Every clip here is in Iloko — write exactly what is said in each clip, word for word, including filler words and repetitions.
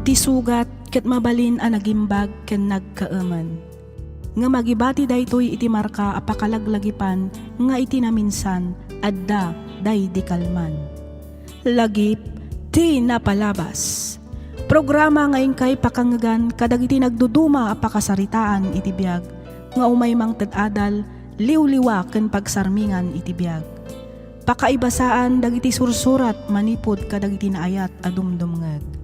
Ti sugat ket mabalin a nagimbag ken nagkaemen. Ngem agibati daytoy iti marka a pakalaglagipan nga iti naminsan, adda daydi kalman. Lagip ti napalabas. Programa nga inkay pakangngegan kadagiti nagduduma a pakasaritaan iti biag nga umay mangted adal, liwliwa ken pagsarmingan iti biag. Pakaibasaan dagiti sursurat manipud kadagiti naayat a dumdumngeg.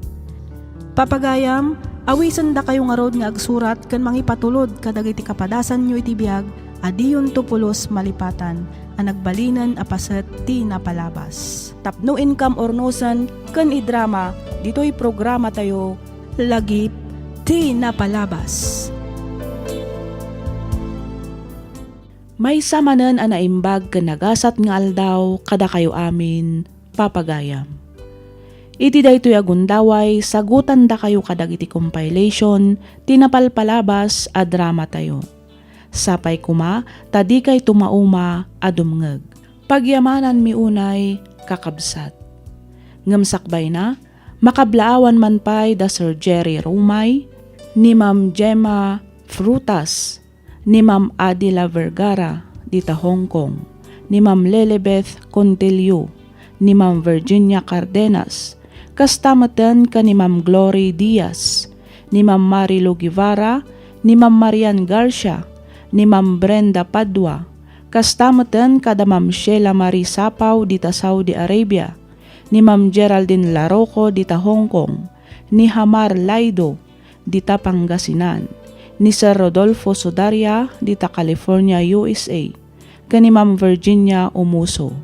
Papagayam, awisendakayo ngarud nga agsurat ken mangipatulod kadagiti kapadasanyo iti biag a diyonto pulos malipatan a nagbalinen a paset ti napalabas. Tapno inkam urnosen ken idrama ditoy programatayo, Lagip ti Napalabas. Maysa manen a naimbag ken nagasat nga aldaw kadakayo amin, papagayam. Iti daytoy a gundaway, sagutandakayo kadagiti compilation ti napalpalabas a dramatayo. Sapay koma ta dikayto mauma a dumngeg. Pagyamananmi unay, kakabsat. Ngem sakbayna, makablaawan man pay da Sir Jerry Rumay, ni Ma'am Gemma Frutas, ni Ma'am Adela Vergara dita Hong Kong, ni Ma'am Lelebeth Contillo, ni Ma'am Virginia Cardenas, kasta metten ken ni Ma'am Glory Diaz, ni Ma'am Marilu Guevara, ni Ma'am Marian Garcia, ni Ma'am Brenda Padua, kasta metten kada Ma'am Sheila Marie Sapaw dita Saudi Arabia, ni Ma'am Geraldine Laroco dita Hong Kong, ni Hamar Laido, dita Pangasinan, ni Sir Rodolfo Sudaria dita California, U S A, ken ni Ma'am Virginia Umuso.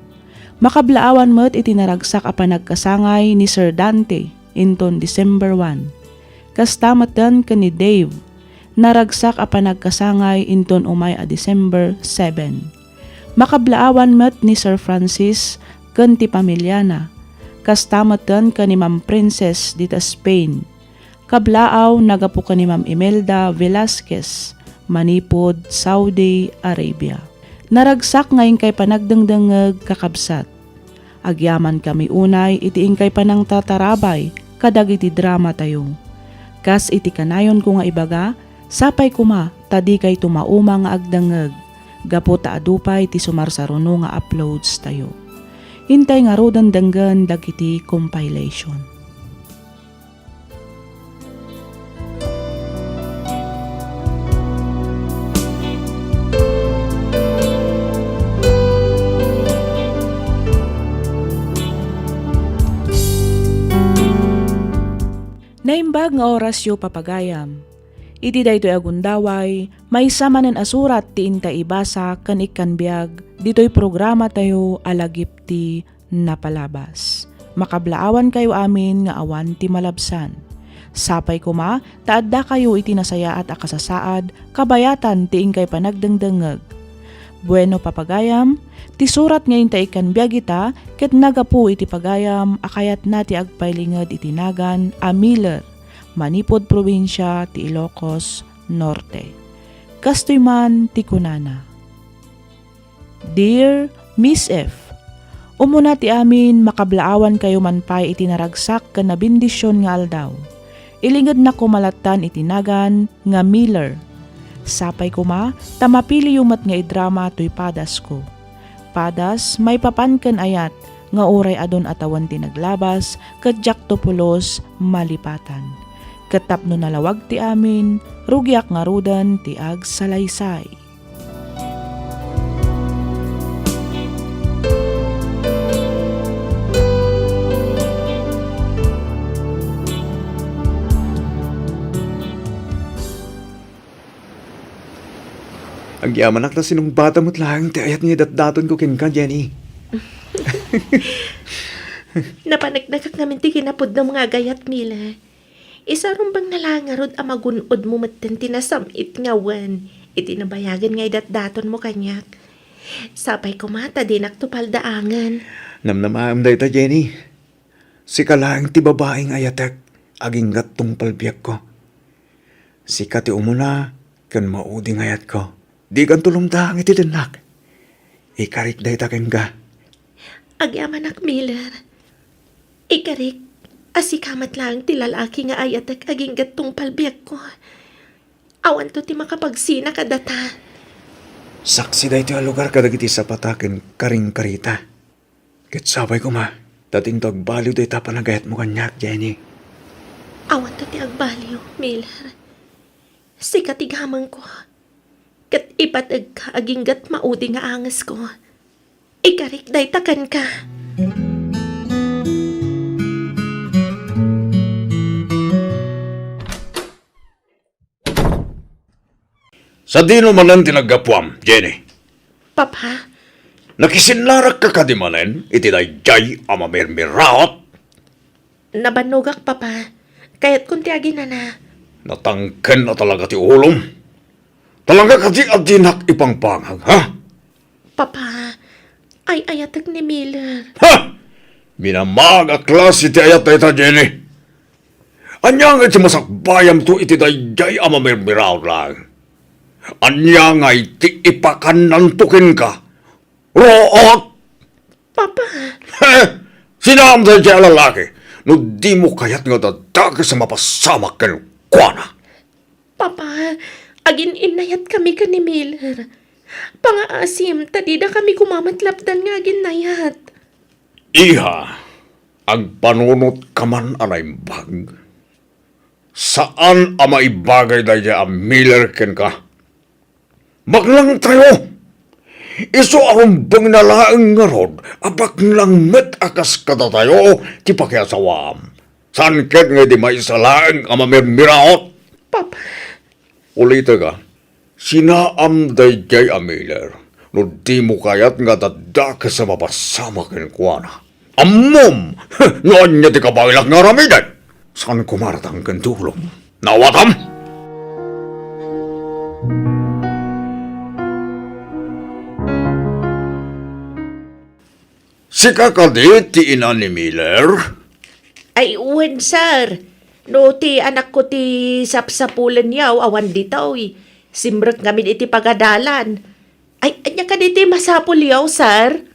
Makablaawan met iti naragsak a panagkasangay ni Sir Dante inton December one. Kasta metten ken ni Dave, naragsak a panagkasangay inton umay a December seven. Makablaawan met ni Sir Francis ken ti pamiliana. Kasta metten ken ni Ma'am Princess dita Spain. Kablaaw, nagapu ken ni Ma'am Imelda Velasquez, manipud Saudi Arabia. Naragsak nga inkay panagdengdengngeg, kakabsat. Agyamankami unay iti inkay panangtatarabay kadagiti dramatayo. Kas iti kanayonko nga ibaga, sapay koma ta dikayto mauma nga agdengngeg, gapu ta adu pay ti sumarsaruno nga uploadstayo. Intay ngaruden denggen dagiti compilation. Naimbag nga orasyo, papagayam. Iti daytoy a gundaway, maysa manen a surat ti intay ibasa ken ikkan biag ditoy programatayo a Lagip ti Napalabas. Makablaawankayo amin nga awan ti malabsan. Sapay koma ta addakayo iti nasayaat a kasasaad kabayatan ti inkay panagdengdengngeg. Bueno, papagayam, ti surat nga intay ikkan biag ita ket nagapu iti pagayam a kayatna ti agpailinged iti nagan a Miller manipud probinsia ti Ilocos Norte. Kastoy man ti kunana. Dear Miss F, umuna ti amin, makablaawankayo man pay iti naragsak ken nabendision nga aldaw. Ilingednak koma lattan iti nagan nga Miller. Sapay koma ta mapiliyo met nga idrama toy padasko. Padas maipapan ken ayat nga uray adun a tawen ti naglabas ket diakto pulos malipatan. Ket tapno nalawag ti amin, rugiak ngaruden ti agsalaysay. Agyamanak ta sinungbatam met laeng ti ayat nga idatdatonko kenka, Jenny. Napaneknekak ngamin ti kinapudnom nga agayat, Mila. Isarumbangna la ngarud a magun-odmo metten ti nasam-it nga wen iti nabayagen nga idatdatonmo kaniak. Sapay koma ta dinakto paldaangen. Namnamaem dayta, Jenny. Sika laeng ti babai nga ayatek, agingga tungpal biagko. Sika ti umuna ken maudi nga ayatko. Dikanto lumdaang iti dennak. Ikarik dayta kenka. Agyamanak, Miller. Ikarik. Sika met laeng ti lalaki nga ayatek agingga tungpal biagko. Awanto ti makapagsina kadata. Saksi daytoy a lugar kadagiti sapata ken karingkarita. Ket sapay koma, ta dinto agbaliw dayta panagayatmo kaniak, Jenny. Awanto ti agbaliw, Miller. Sika ti gamengko. Ket ipategka aginggat maudi nga angesko. Ikarik dayta kenka. Sadino manen ti naggapuam, Jenny? Papa? Nakisinnarakka kadi manen iti daydiay a mamirmiraot? Nabannogak, Papa. Kayatkon ti aginana. Natangken a talaga ti ulom. Talaga kadi a dinak ipangpangag, ha? Papa, ay-ayatek ni Miller. Ha! Minamag a klase ti ayat dayta, Jenny. Ania ngay ti masakbayamto iti daydiay a mamirmiraot laeng? Ania ngay ti ipakannanto kenka? Ruot! Papa! He! Sinaam daydiay a lalaki no dimo kayat nga dadakes a mapasamak kenkuana. Papa, agin-innayatkami ken ni Miller. Pangaasim ta didakami koma met lapdan nga aginnayat. Iha, agpanunotka man a naimbag. Saan a maibagay daydiay a Miller kenka. Baklangtayo! Isu a rumbengna laeng ngarud a baklang met a kas kadatayo ti pakiasawaam. Saan ket nga idi maysa laeng a mamirmiraot? Papa. Ulitek, sinaam daydiay a Miller no dimo kayat nga dadakes a mapasamak kenkuana. Ammom no ania ti kabaelak nga aramiden. Saan koma a ratangken ti ulom. Naawatam? Sika kadi ti ina ni Miller? Ay, wen, sir. No ti anakko ti sapsapulenyo, awan ditoy. Simrek ngamin iti pagadalan. Ay, ania kadi ti masapulyo, sir?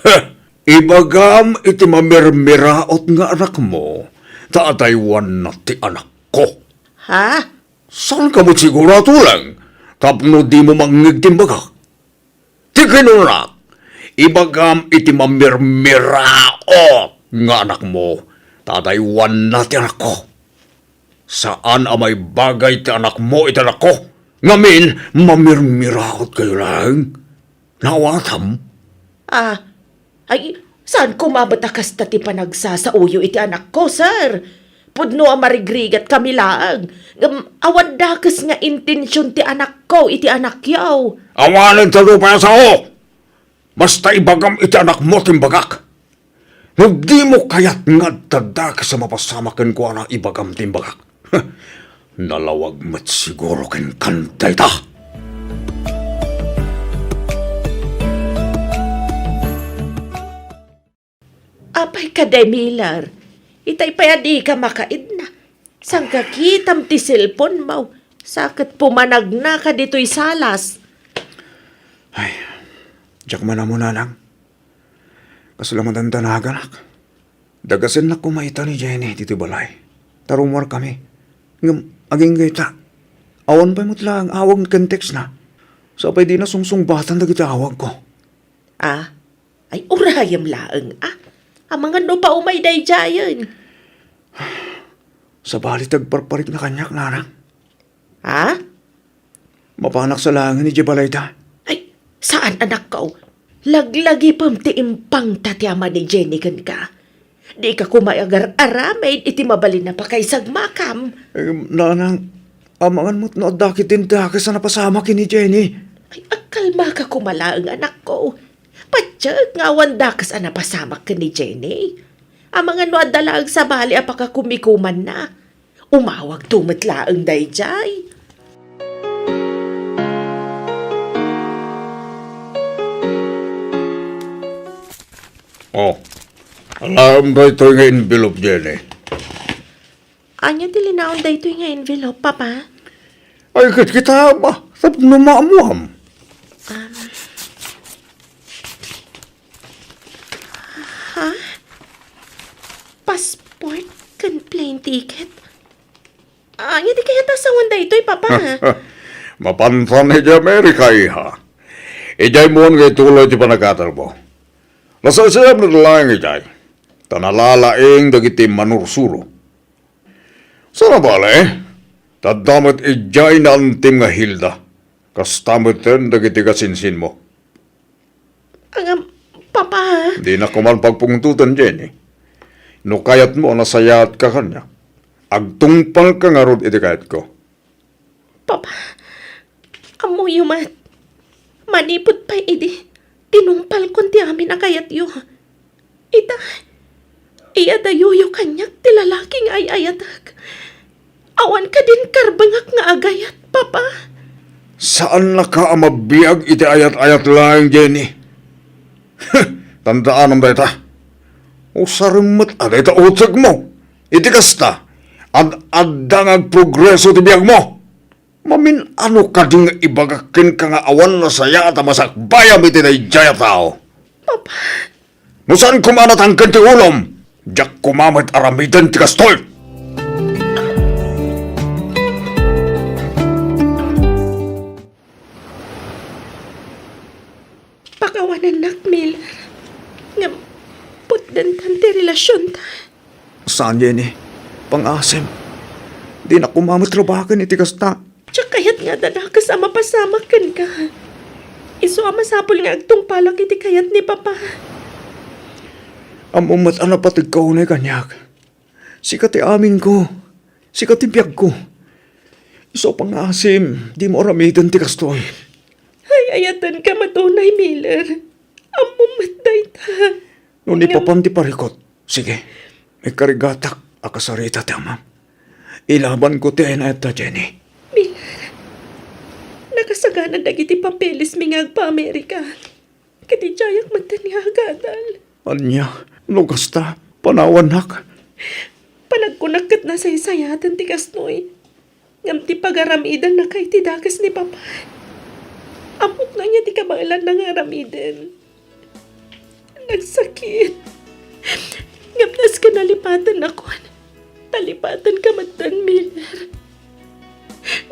Heh! Ibagam iti mamirmiraot nga anakmo, ta adaywanna ti anakko. Ha? Saanka met siguro a tuleng tapno dimo mangngeg ti imbagak? Ti kinunak, ibagam iti mamirmiraot nga anakmo, ta adaywanna ti anakko. Saan a maibagay ti anakmo iti anakko, ngamin mamirmiraotkayo laeng. Naawatam? Ah, ay, saan koma met a kasta ti panagsasaoyo iti anakko, sir? Pudno a marigrigatkami laeng, ngem awan dakes nga intension ti anakko iti anakyo. Awanen ta dupay a sao! Basta ibagam iti anakmo ti imbagak. No dimo kayat nga adda dakes a mapasamak kenkuana, ibagam ti imbagak. Nalawag met siguro kenkan dayta. Apay kadi, Miller? Itay pay a dika makaidna. Saan ka kitam ti cellphone mo? Sa ket pumanagna ka ditoy salas. Ay, diak man ammo, nanang. Kasla madandanagan ak. Dagasennak koma ita ni Jenny ditoy balay. Ta rummuarkami. Ngem agingga ita, awan pay met laeng awag ken textna. Sapay dina sungsungbatan dagiti awagko. Ah, ay, urayem laeng, ah. Amangan no paumay daydiayen. Sabali ti agparparikna kaniak, nanang. Ha? Mapanak sa laengen idiay balayda. Ay, saan, anakko? Laglagipem ti impangta ti ama ni Jenny kenka. Dika koma agar-aramid iti mabalin a pakaisagmakam. Eh, nanang, amangan met no adda ketdin dakes a napasamak ken ni Jenny. Ay, agkalmaka koma laeng, anakko. Patiek nga awan dakes a napasamak ken ni Jenny. Amangan no adda laeng sabali a pakakumikumanna. Umawagto met laeng daydiay. Oh, alaem daytoy nga envelope, Jenny. Ania ti linaon daytoy nga envelope, Papa? Ay, ket kita, ba, tapno maammuam. Um, ha? Pas-, Passport ken plane ticket. Ania ti kayat a sawen daytoy, Papa? Mapantan idiay Amerika, iha. Idiay mo nga ituloy ti pannakatelmo. Nasaysayam na laeng idiay, ta nalalaing dagiti manursuro. Sana bale, ta adda met idiay naantim nga Hilda, kasta met dagiti kasinsinmo. Ngem, Papa. Dinak koma pagpungtoten, Jenny. No kayatmo a nasayaatka kaniak, agtungpalka ngarud iti kayatko. Papa, ammoyo met, manipud pay idi, tinungpalkon ti amin a kayatyo. Ita, iyadayoyo kaniak ti lalaki nga ay-ayatek. Awan kadin karbengak nga agayat, Papa. Saannaka a mabiag iti ayat-ayat laeng, Jenny. Tandaanam dayta. Usarem met a dayta utegmo. Iti kasta, ad-adda nga agprogreso ti biagmo. Mamin-ano kadi nga ibagak kenka nga awan nasayaat a masakbayam iti daydiay a tao? Papa. No saan koma a natangken ti ulom, diak koma met aramiden ti kastoy. Pakawanennak, Miller. Ngem, putdentan ti relasionta. Saan, Jenny? Pangaasim. Dinak koma met rabaken iti kasta. Diak kayat nga adda dakes a mapasamak kenka. Isu a masapul nga agtungpalak iti kayat ni Papa. Ammom met a napategka unay kaniak. Sika ti aminko. Sika ti biagko. Isu a pangaasim, dimo aramiden ti kastoy. Ay-ayatenka met unay, Miller. Ammom met dayta. No ni Papan ti parikut, sige. Ikarigatak a kasarita ti amam. Ilabanko ti ay-ayatta, Jenny. Miller, nakasagana dagiti papelesmi nga agpa-Amerika. Ket idiayak metten nga agadal. Ania, no kasta, panawannak. Panagkunak ket nasaysayaaten ti kastoy. Ngem ti pagaramidennaka iti dakes ni Papa, ammok no ania ti kabaelanna nga aramiden. Nagsakit. Ngem nasken nalipatennakon. Nalipatenka metten, Miller.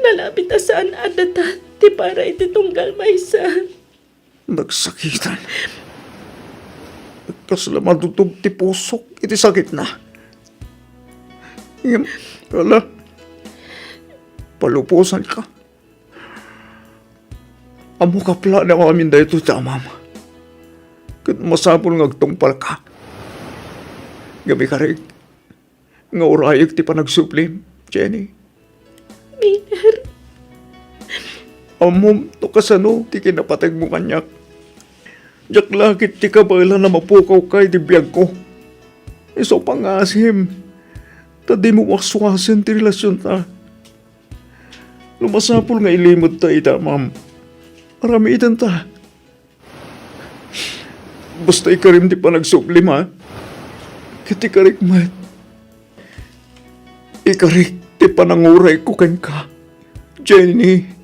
Nalabit a saan a data ti para iti tunggal maysa. Nagsakitan. Kasla madutog ti pusok iti sakitna. Ngem, ala, palubosanka. Ammok a plano amin daytoy ti amam. Ket masapul nga agtungpalka. Ngem ikarik, nga urayek ti panagsublim, Jenny. Miller. Ammom no kasano ti kinapategmo kaniak. Diak la ket ti kabaelan a mapukawka iti biagko. Isu a pangaasim, ta dimo waswasen ti relasionta. No masapul nga ilimedta iti amam, aramidenta. Basta ikarim ti panagsublim, ha? Ket ikarik met. Ikarik ti panangurayko kenka, Jenny.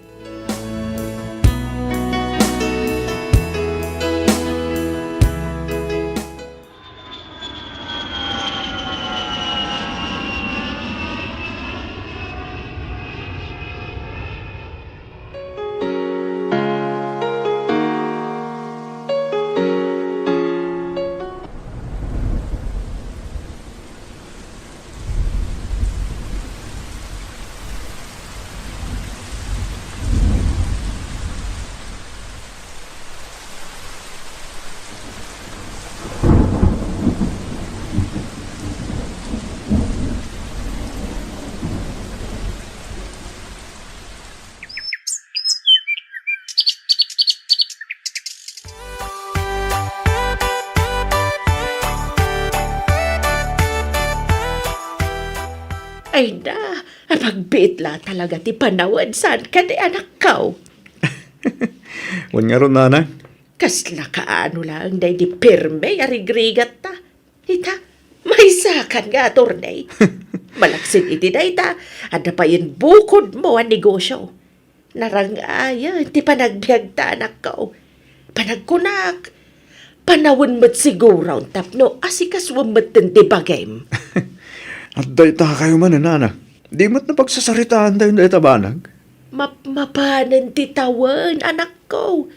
Ay na, apagbiit la talaga ti panawen saan kadi, anakko. Wen ngarud, nanang? Kasla kaano laeng daydi pirme a rigrigatta. Ita, maysakan nga attorney. Malaksid iti dayta, adda payen bukodmo a negosio. Narang-ayen ti panagbiagta, anakko. Panagkunak, panawen met siguron tapno asikasuem metten ti bagim. Adda itakayo manen, anak. Di met napagsasaritaan tayo dayta banag. Map-, mapanen ti tawen, anakko.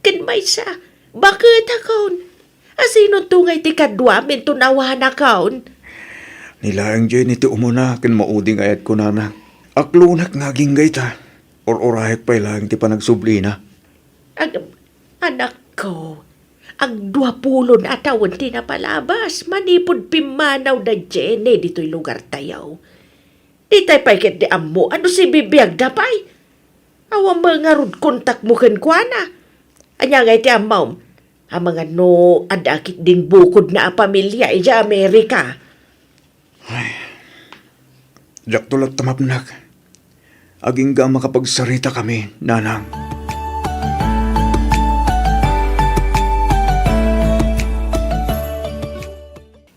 Ken maysa, baketakon. Asino to ngay ti kaduam inton awanakon? Ni laeng Jenny ti umuna ken maudi nga ayatko, nana. Aklonek nga agingga ita. Ur-urayek pay laeng ti panagsublina. Ag-, anakko, agduapulon a tawen ti napalabas manipud pimmanaw da Jenny ditoy lugartayo. Ditay pay ketdi ammo a no sibibiagda pay. Awan met ngarud kontakmo kenkuana. Ania ngay ti ammom? Amangan no adda ketdin bukodna a pamilia idiay Amerika. Ay, diakto latta mapnek. Agingga a makapagsaritakami, nanang.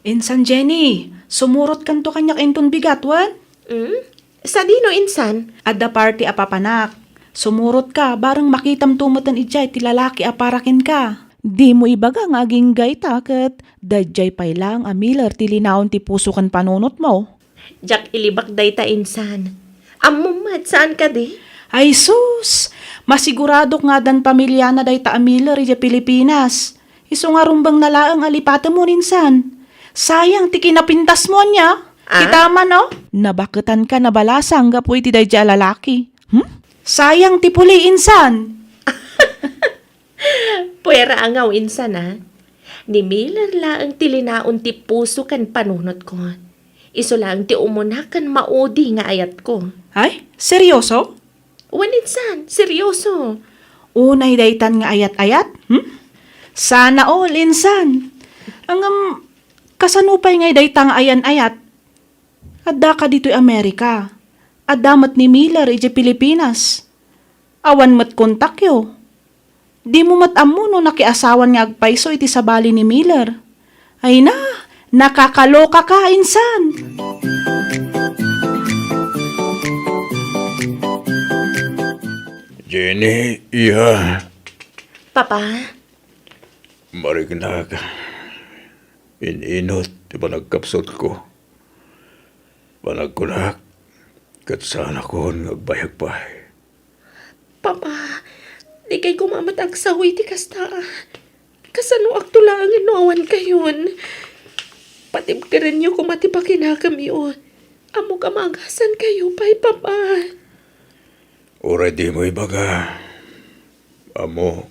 Insan Jenny, sumurotkanto kaniak inton bigat wen? Hmm? Sadino, insan? Adda party a papanak. Sumurotka, bareng makitamto metten idiay ti lalaki a para kenka. Dimo ibaga nga agingga ita ket daydiay pay laeng a Miller ti linaon ti puso ken panunotmo. Diak ilibak dayta, insan. Ammom met, saan kadi? Ay sus! Masiguradok nga addan pamiliana dayta a Miller idiay Pilipinas. Isu nga rumbengna laeng a lipatemon, insan. Sayang ti kinapintasmo, ania? Ah? Kita man, oh. Nabaketanka nabalasang gapu iti daydiay a lalaki. Hmm? Sayang ti puli, insan. Puera a ngaw, insan, a. Ni Miller laeng ti linaon ti puso ken panunotko. Isu laeng ti umuna ken maudi nga ayatko. Ay, seryoso? Wen, insan, seryoso. Unay daytan nga ayat-ayat? Hmm? Sana all, insan. Ngem, kasano pay ngay dayta nga ayan-ayat? Addaka ditoy Amerika. Adda met ni Miller idiay Pilipinas. Awan met kontakyo. Dimo met ammo no nakiasawan nga agpayso iti sabali ni Miller. Ay na, nakakalokaka, insan. Jenny, iya. Papa? Mariknak. In-inut ti panagkapsutko. Panagkunak, ket saanakon nga agbayag pay. Papa, dikay koma met agsao iti kasta. Kasanoakto laengen no awankayon? Patibkerenyo koma ti pakinakemyo. Ammok a maagasankayo pay, Papa. Uray dimo ibaga, ammok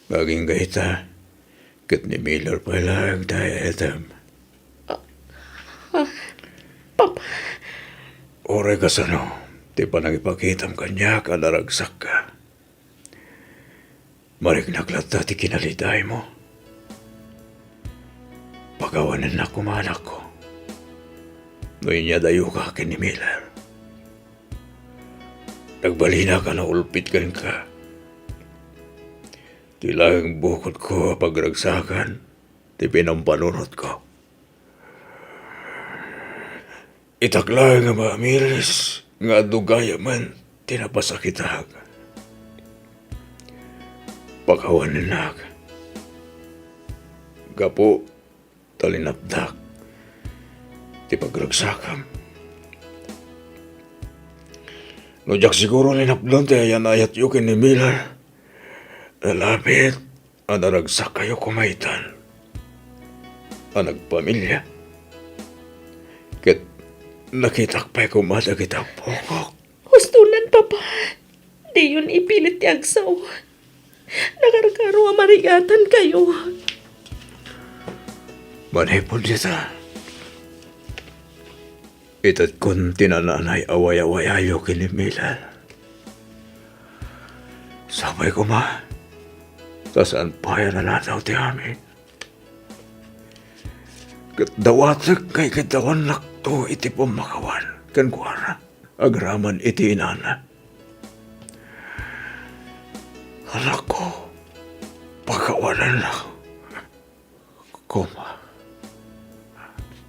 nga agingga ita, ket ni Miller pay laeng ti ay-ayatem. Ah, ah, Papa. Uray kasano ti panangipakitam kaniak a naragsakka. Mariknak latta ti kinalidaymo. Pakawanennak koma, anakko, no inyadayoka ken ni Miller. Nagbalinak a naulpit kenka. Ti laeng bukodko a pagragsakan ti pinampanunotko. Itak laeng a maamiris nga adu gayamen ti napasakitak. Pakawanennak. Gapu ta linapdak ti pagragsakam. No diak siguro linapdan ti ayan-ayatyo ken ni Miller, nalabit a naragsakkayo koma itan a nagpamilia. Ket nakitak pay koma dagiti ampongok. Hustonan, Papa. Diyon ipilit ti agsao. Nakarkaro a marigatankayo. Manipud dita, itedkon ti nananay a wayawayayo ken ni Miller. Sapay koma, ta saan pay a naladaw ti amin. Ket dawatek nga ikaddawannakto iti pammakawan kenkuana agraman iti inana. Anakko, pakawanennak koma,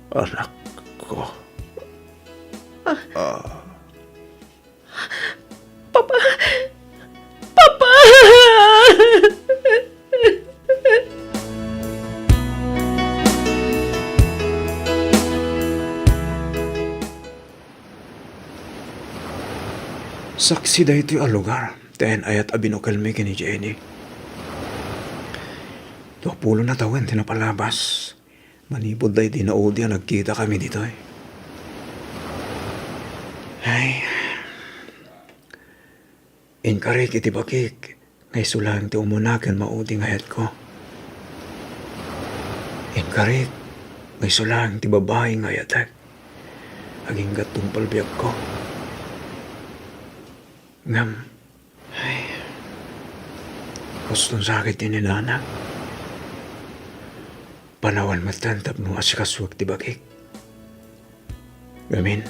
anakko. Ah. Ah. Papa! Papa! Saksi daytoy a lugar ti ayan-ayat a binukelmi ken ni Jenny. Dua pulo a tawen ti napalabas. Manipud daydi naudi a nagkitakami ditoy. Ay. Inkarik iti bakik nga isu laeng ti umuna ken maudi nga ayatko. Inkarik nga isu laeng ti babai nga ayatek. Agingga tungpal biagko. Ngem, ay, huston sakit ti nana. Panawen metten tapno asikasuek ti bakik. Ngamin,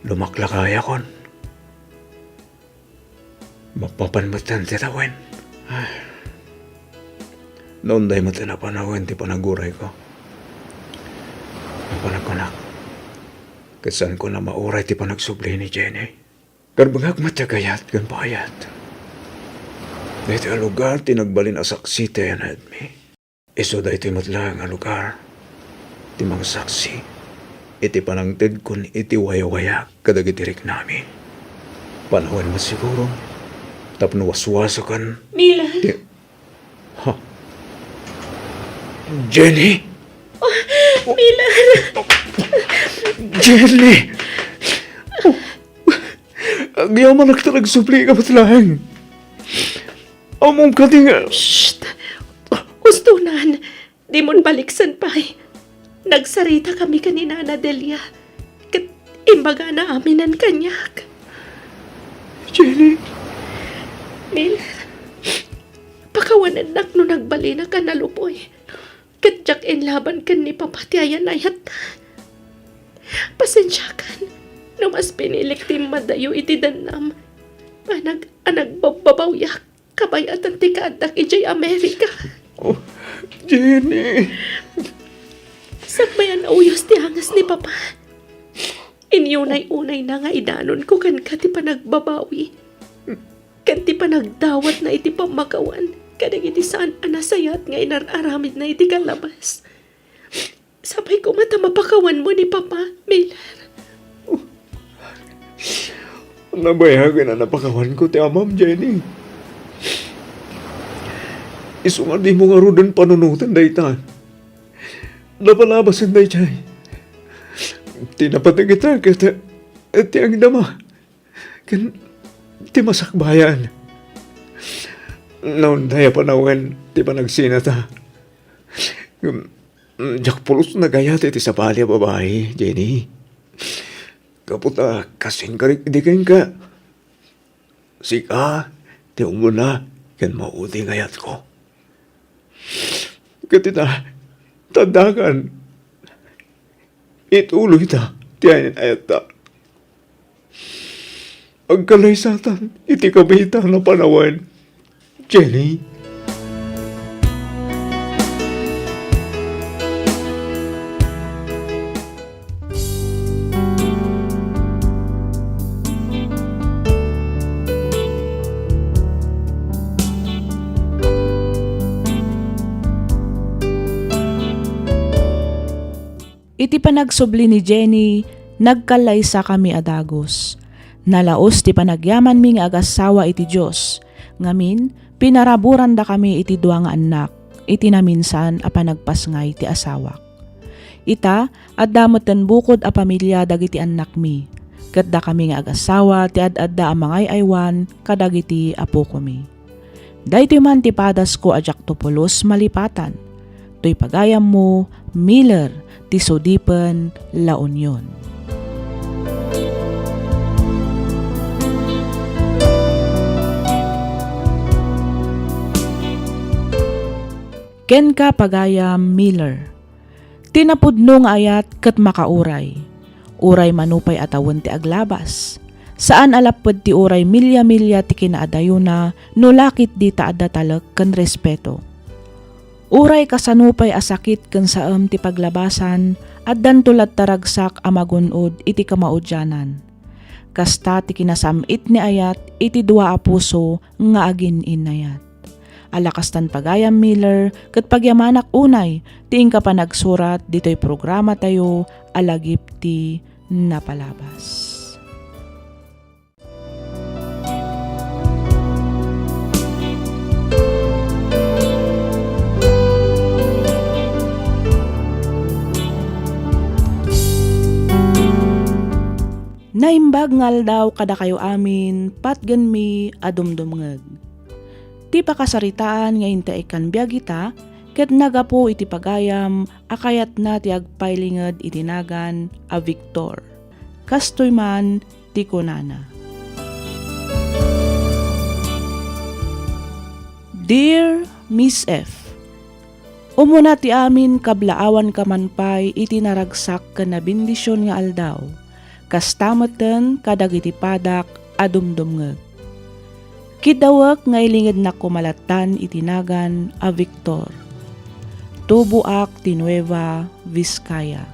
lumaklakayakon. Mapmapan metten ti tawen. Ay. Naunday metten a panawen ti panagurayko. Napan nagkunak, ket saanko a mauray ti panagsubli ni Jenny. Karbengak met ti agayat ken paayat. Daytoy a lugar ti nagbalin a saksi ti ayan-ayatmi. Isu daytoy met laeng a lugar ti mangsaksi iti panangtedkon iti wayawayak kadagiti riknami. Panawen met siguro tapno waswasaken Mila. ti, ha? Jenny? Mila. Jenny! Agyamanak ta nagsubli ka met laeng. Ammom kadi nga Shh! Hustonan, dimon baliksen pay. Nagsaritakami ken ni Nana Delia, ket imbagana aminen kaniak. Jenny. Miller, pakawanennak no nagbalinak a naluboy. Ket diak inlaban ken ni Papa ti ayan-ayat. Pasensiakan no mas pinilik ti immadayo iti dannam. Panag a nagbabbabawiak. Kabay-atan ti kaaddak idiay Amerika. Oh, Jenny! Sakbay a nauyos ti angas ni Papa, inyunay-unayna nga idanonko kenka ti panagbabawi ken ti panagdawatna iti pammakawan kadagiti saan a nasayaat nga inar-aramidna iti kalabas. Sapay koma ta mapakawanmo ni Papa, Miller. Nabayagen a napakawanko ti amam, Jenny. Isu nga dimo ngaruden panunoten dayta. Napalabasen daydiay. Ti napateg ita ket ti agdama ken ti masakbayan. Naunday a panawen ti panagsinata. Ngem, mm, diak pulos nagayat iti sabali a babai, Jenny. Gapu ta kas inkarik idi kenka, sika ti umuna ken maudi nga ayatko. Ket ita, taddakan, ituloyta ti ayan-ayatta. Agkalaysatan iti kabiitan a panawen, Jenny. Iti panagsubli ni Jenny, nagkalaysakami a dagus. Nalaus ti panagyamanmi nga agassawa iti Dios. Ngamin, pinaraburandakami iti dua nga annak, iti naminsan a panagpasngay ti asawak. Ita, adda metten bukod a pamilia dagiti annakmi, ket dakami nga agassawa ti ad-adda a mangay-aywan kadagiti apokomi. Daytoy man ti padasko a diakto pulos malipatan. Toy pagayammo, Miller, ti sudipen La Union. Kenka, pagayam Miller. Ti napudno nga ayat ket makauray. Uray mano pay a tawen ti aglabas. Saan a lapped ti uray milia-milia ti kinaadayona no la ketdi ta adda talek ken respeto. Uray kasano pay a sakit ken saem ti paglabasan, addanto latta ragsak a magun-od iti kamaudianan. Kasta ti kinasam-it ni ayat iti dua a puso nga agin-innayat. Ala kastan pagayam Miller, ket pagyamanak unay ti inka panagsurat ditoy programatayo a lagip ti napalabas. Naimbag nga aldaw kadakayo amin, patgenmi a dumdumngeg. Ti pakasaritaan nga inta ikkan biag ita, ket nagapu iti pagayam a kayatna ti agpailinged iti nagan a Victor. Kastoy man ti kunana. Dear Miss F, Umuna ti amin, kablaawanka man pay iti naragsak ken nabendision nga aldaw. Kasta metten kadagiti padak a dumdumngeg. Kiddawek nga ilingednak koma lattan iti nagan a Victor. Tuboak ti Nueva Vizcaya.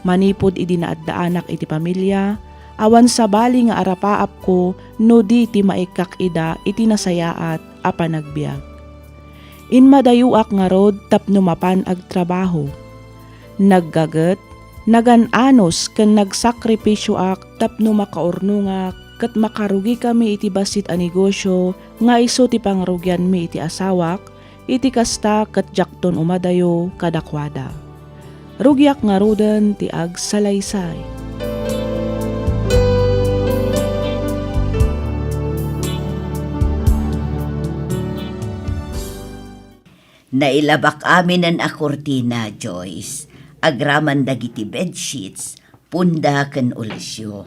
Manipud idi naaddaanak iti pamilia, awan sabali nga arapaapko no di ti maikkak ida iti nasayaat a panagbiag. Immadayoak ngarud tapno mapan agtrabaho. Naggaget, nagan-anos ken nagsakripisioak tapno makaurnongak ket makarugikami iti bassit a negosio nga isu ti pangrugianmi iti asawak, iti kasta ket diakton umadayo kadakuada. Rugiak ngaruden ti agsalaysay. Nailabak aminen a kurtina, Joyce, agraman dagiti bedsheets, punda ken ulisyo.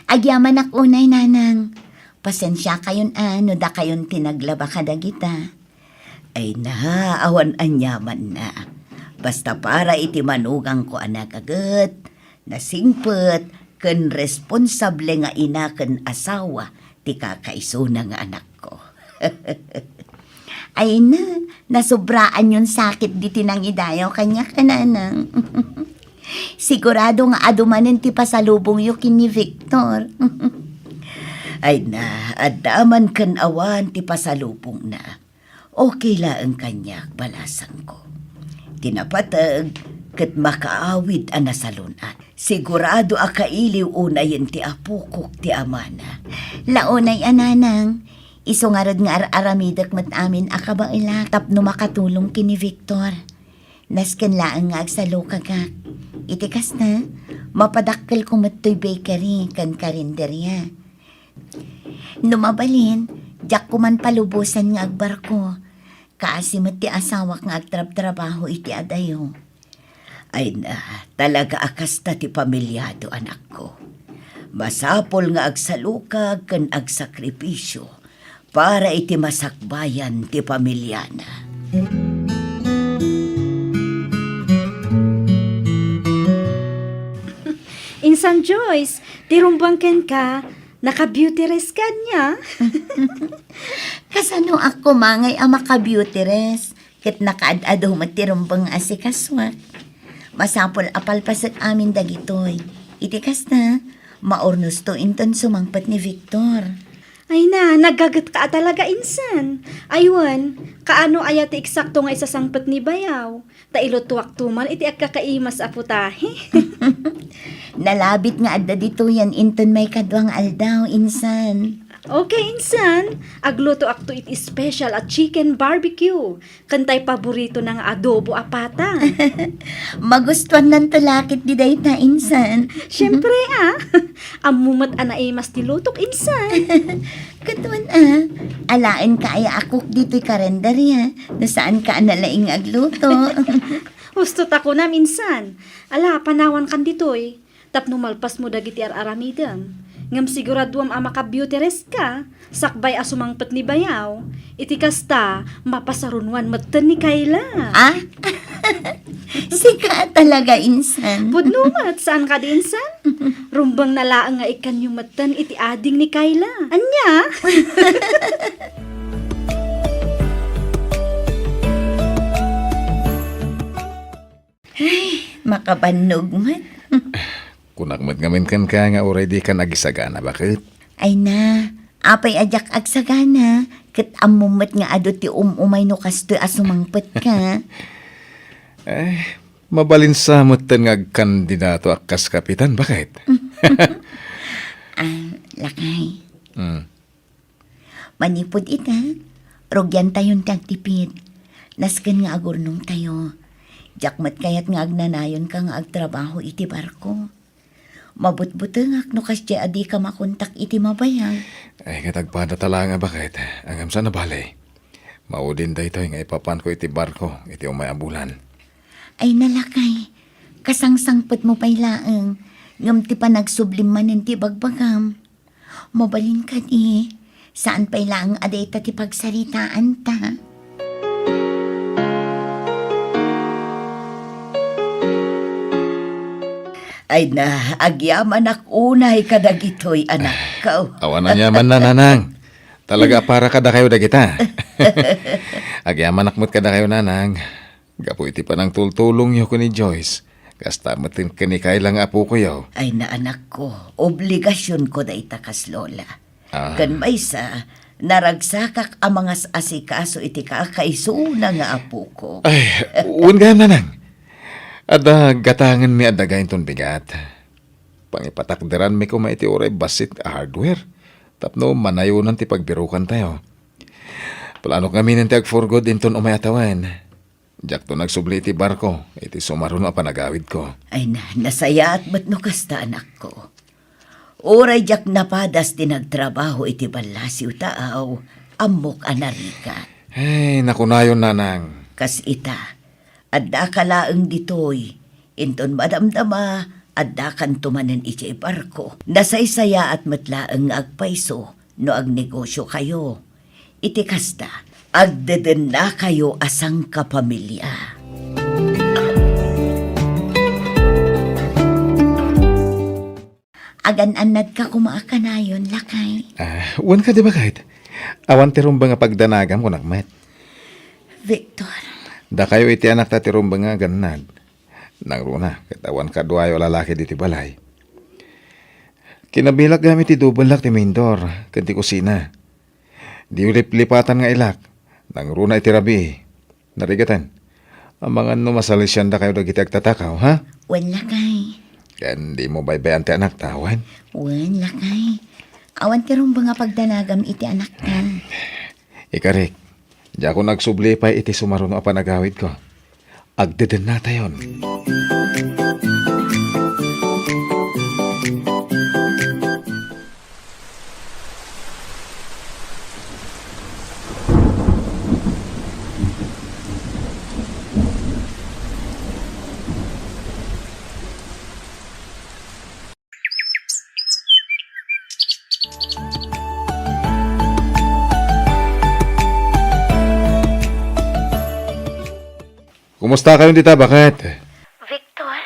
Agyamanak unay, Nanang. Pasensiakayon a no dakayon ti naglaba kadagita. Ay na, awan aniamanna. Basta para iti manugangko a nagaget, nasingpet, ken responsable nga ina ken asawa ti kakaisuna nga anakko. Ay na, nasobraanyon sakit diti nangidayaw kaniak, Nanang. Sigurado nga adu manen ti pasalubongyo ken ni Victor. Ay na, adda man ken awan ti pasalubongna. Okay laeng kaniak, balasangko. Ti napateg ket makaawid a nasalun-at. Sigurado a kailiw unayen ti apokok ti amana. Launay a, Nanang, isu ngarud nga ar-aramidek met amin a kabaelak tapno makatulong ken ni Victor. Nasken laeng nga agsalukagak. Iti kasta, mapadakkelko met toy bakery ken karinderya. No mabalin, diakko man palubosan nga agbarko. Kaasi met ti asawak nga agtrabtrabaho iti adayo. Ay na, talaga a kasta ti pamiliado, anakko. Masapul nga agsalukag ken agsakripisio para iti masakbayan ti pamiliana. Insan Joyce, ti rumbeng kenka, naka-beauty rest ka ania? Kasanoak koma ngay a maka-beauty rest? Ket nakaad-adu met ti rumbeng nga asikasuak. Masapul a palpasek amin dagitoy. Iti kasta, maurnosto inton sumangpet ni Victor. Ay na, naggagetka a talaga, insan. Ay wen, kaano aya ti eksakto nga isasangpet ni bayaw? Ta ilutuakto man iti agkakaimas a putahe. Nalabit nga adda ditoyen inton maikadua nga aldaw, insan. Okay, insan. Aglutoakto iti special a chicken barbecue. Ken tay paboritona nga adobo a pata. Magustuannanto la ketdi dayta, insan. Siempre, a. Ammo met a naimas ti lutok, insan. Ket wen a, alaenka aya a cook ditoy karinderya, no saanka a nalaing nga agluto. Husto ta kunam, insan. Ala, panawankan ditoy. Tapno malpasmo dagiti ar-aramidem. Ngem siguraduam a maka-beauty rest ka, sakbay a sumangpet ni bayaw. Iti kasta, mapasarunoan metten ni Kayla. Ah? Sika talaga, insan. Pudno met, saan kadi, insan? Rumbengna laeng nga ikkanyo metten iti ading ni Kayla. Ania? Ay, makabannog met. Kunak met ngamin kenka nga uray dikan agisagana, baket? Ay na, apay a diak agsagana, ket ammom met nga adu ti um-umay no kastoy a sumangpetka. Ay, mabalin sa metten nga agkandidato a kas kapitan, baket? Ah, lakay. Hmm. Manipud ita, rugiantayon ti agtipid. Nasken nga agurnongtayo. Diak met kayat nga agnanayonka nga agtrabaho iti barko. Mabutbutengak no kasdiay a dika makontak iti mabayag. Ay, ket agpada ta laeng a baket. Ngem saan a bale. Maudin daytoy nga ipapanko iti barko iti umay a bulan. Ay, lakay, kasangsangpetmo pay laeng, ngem ti panagsublim manen ti ibagbagam. Mabalin kadi, saan pay laeng a dayta ti pagsaritaanta. Ay na, agyamanak unay kadagitoy, anakko. Awan aniamanna, nanang. Talaga a para kadakayo dagita. Agyamanak met kadakayo, nanang. Gapu iti panangtultulongyo ken ni Joyce, kasta met ken ni Kayla nga apokoyo. Ay na, anakko, obligasionko dayta kas lola. Ah. Ken maysa, naragsakak a mangas-asikaso iti kakaisuna nga apoko. Ay, wen gayam, nanang. Adda gatangenmi a daga inton bigat. Pangipatakderanmi koma iti uray bassit a hardware tapno manayonan ti pagbirukantayo. Planok ngaminen ti agpurgod inton umay a tawen. Diakto nagsubli iti barko iti sumaruno a panagawidko. Ay na, nasayaat met no kasta, anakko. Uray diak napadas ti nagtrabaho iti ballasiw taaw, ammok a narigat. Ay, nakunayon, nanang. Kas ita, addaka laeng ditoy, inton madamdama, addakanto manen idiay barko. Nasaysayaat met laeng nga agpayso no agnegosiokayo. Iti kasta, agdedennakayo a sangkapamilia. Agan-annadka koma a kanayon, lakay. Ah, wen kadi, baket? Awan ti rumbeng a pagdanagam, kunak met. Victor. Dakayo iti anakta ti rumbeng nga agannad. Nangruna, ket awan kaduayo a lalaki ditoy balay. Kinabilak gayam iti dubellak ti main door ken ti kusina. Diyo liplipatan nga ilak. Nangruna iti rabii. Narigaten. Amangan no masalisiandakayo dagiti agtatakaw, ha? Wen, lakay. Ken dimo baybay-an ti anakta, wen? Wen, lakay. Awan ti rumbeng a pagdanagam iti anakta. Ikarik, diakon agsubli pay iti sumaruno a panagawidko. Agdedennatayon. Kumusta kayo dita, baket? Victor?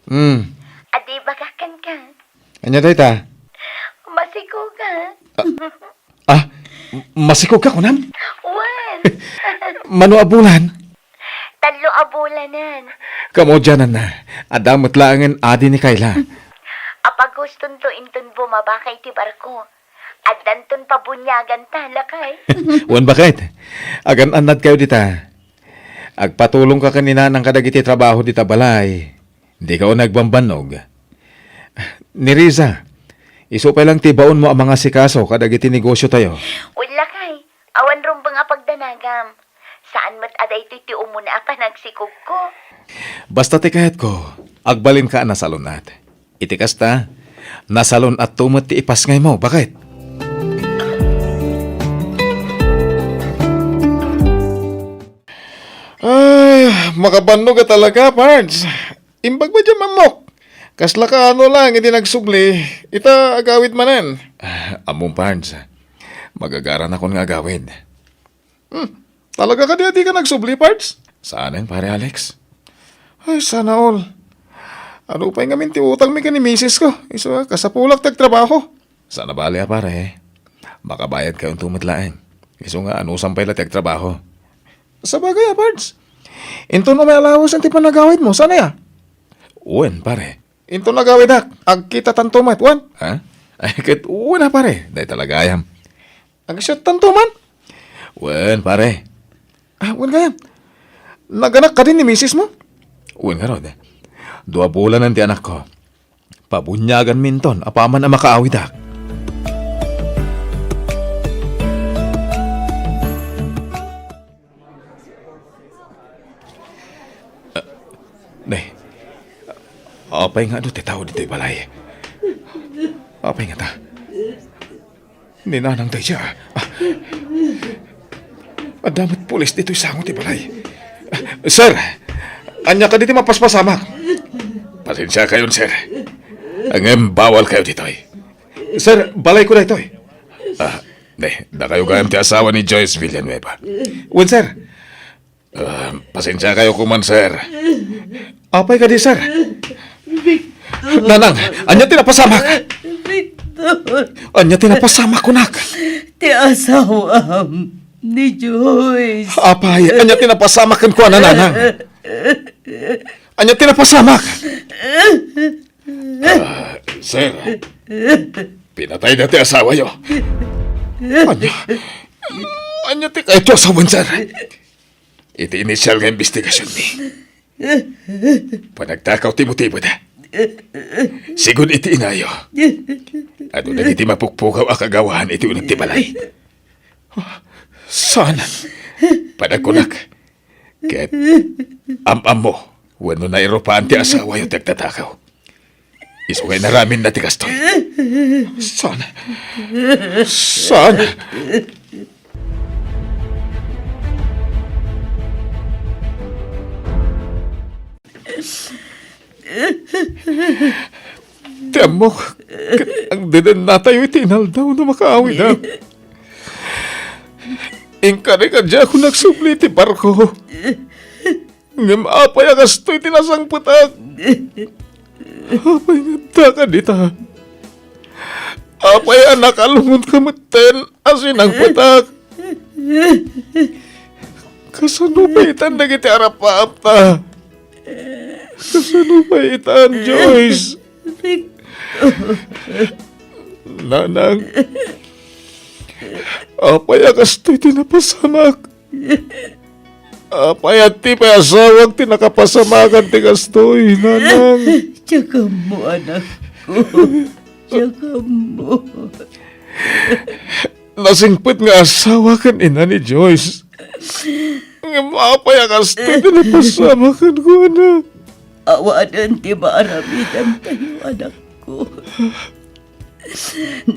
Hmm. Adi, ibagak kenka. Ania dayta? Masikog ka. Ah, ah, m-, masikog ka, kunam? Wen. Mano a bulan? Tallo a bulanen. Kamaudiananna, adda met laengen adi ni Kayla. Apagustonto inton bumabaka iti barko. Addanton pabuniaganta, lakay. Wen, baket. Agan-annad kayo dita. Agpatulongka ken ni nanang kadagiti trabaho dita balay. Dika unay agbambannog. Ni Riza, isu pay lang ti baonmo a mangasikaso kadagiti negosiotayo. Wen, lakay, awan rumbeng a pagdanagam. Saan met a daytoy ti umuna a panagsikogko. Basta ti kayatko, agbalinka a nasalun-at. Iti kasta, nasalun-atto met ti ipasngaymo, baket? Ay, makabannog a talaga, Pards. Imbag met diay ammok. Kasla kaano lang iti nagsubli, ita agawid manen. Ah, ammom, Pards. Magagaranakon nga agawid. Hmm, talaga kadi a dika nagsubli, Pards? Saanen, Pare Alex. Ay, sana all. Adu pay ngamin ti utangmi ken ni misis ko. Isu a, kasapulak ti agtrabaho. Saan a bale a, pare. Makabayad kayonto met laeng. Isu nga, anusam pay la ti agtrabaho. Sabagay a, Pards. Inton umay allowance ti panagawidmo, saan aya? Wen, pare. Inton agawidak, agkitatanto met, wen? Ha? Ay, ket wen a, pare. Dayta la gayam. Agsiattanto man? Wen, pare. Ah, wen gayam. Naganak kadi ni misismo? Wen ngarud. Dua bulanen ti anakko. Pabuniaganminton apaman a makaawidak. Ah, ne. Apay nga adu ti tao ditoy balay? Apay ngata? Ni Nanang daydiay. Ah. Adda met pulis ditoy sango ti balay. Ah, sir, ania kadi ti mapaspasamak? Pasensiakayon, sir. Ngem bawalkayo ditoy. Sir, balayko daytoy. Ah, ne, dakayo gayam ti asawa ni Joyce Villanueva. Wen, sir. Ah, pasensiakayo koma, sir. Apay kadi, sir? Victor. Nanang, ania ti napasamak? Victor. Ania ti napasamak, kunak? Ti asawam ni Joyce. Apay, ania ti napasamak kenkuana, Nanang? Ania ti napasamak? Ah, sir, pinatayda ti asawayo. Ania? Ania ti kayatyo a sawen, sir? Iti initial nga investigasionmi, panagtakaw ti motibona. Sigun iti inayo, adu dagiti mapukpukaw a kagawaan iti uneg ti balay. Saan? Panagkunak, ket am-ammo wenno nairupaan ti asawayo ti agtatakaw. Isu nga inaraminna ti kastoy. Saan? Saan? Ti ammok, ket agdedennatayo iti inaldaw no makaawidak. Inkari kadi a kunak subli ti barko. Ngem apay a kastoy ti nasangpetak? Apay nga adda kadita? Apay a nakalungonka metten a sinangpetak? Kasano pay itan dagiti arap-apta? Kasano pay itan, Joyce? Nanang, apay a kastoy ti napasamak? Apay a ti pay asawak ti nakapasamakan ti kastoy, Nanang? Diak ammo, anakko. Diak ammo. Nasingpet nga asawa ken ina ni Joyce. Ngem apay a kastoy ti napasamak kenkuana? Awanen ti maaramidantayo, anakko.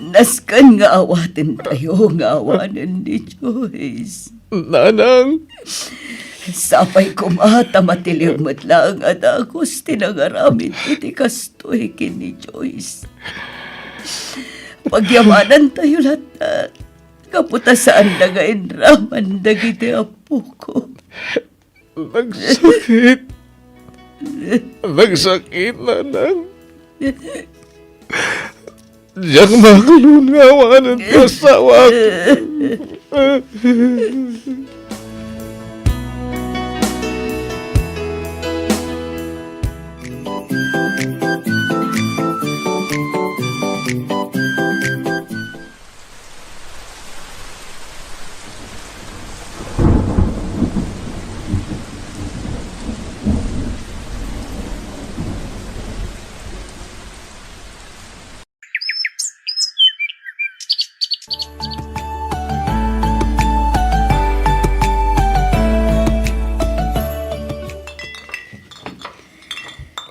Nasken nga awatentayo nga awanen ni Joyce. Nanang. Sapay koma ta matiliw met laeng a dagus ti nangaramid iti kastoy ken ni Joyce. Pagyamanantayo latta, gapu ta saanda nga inraman dagiti apoko. Nagsakit. Nagsakit, Nanang. Diak makalun nga awanen ti asawak.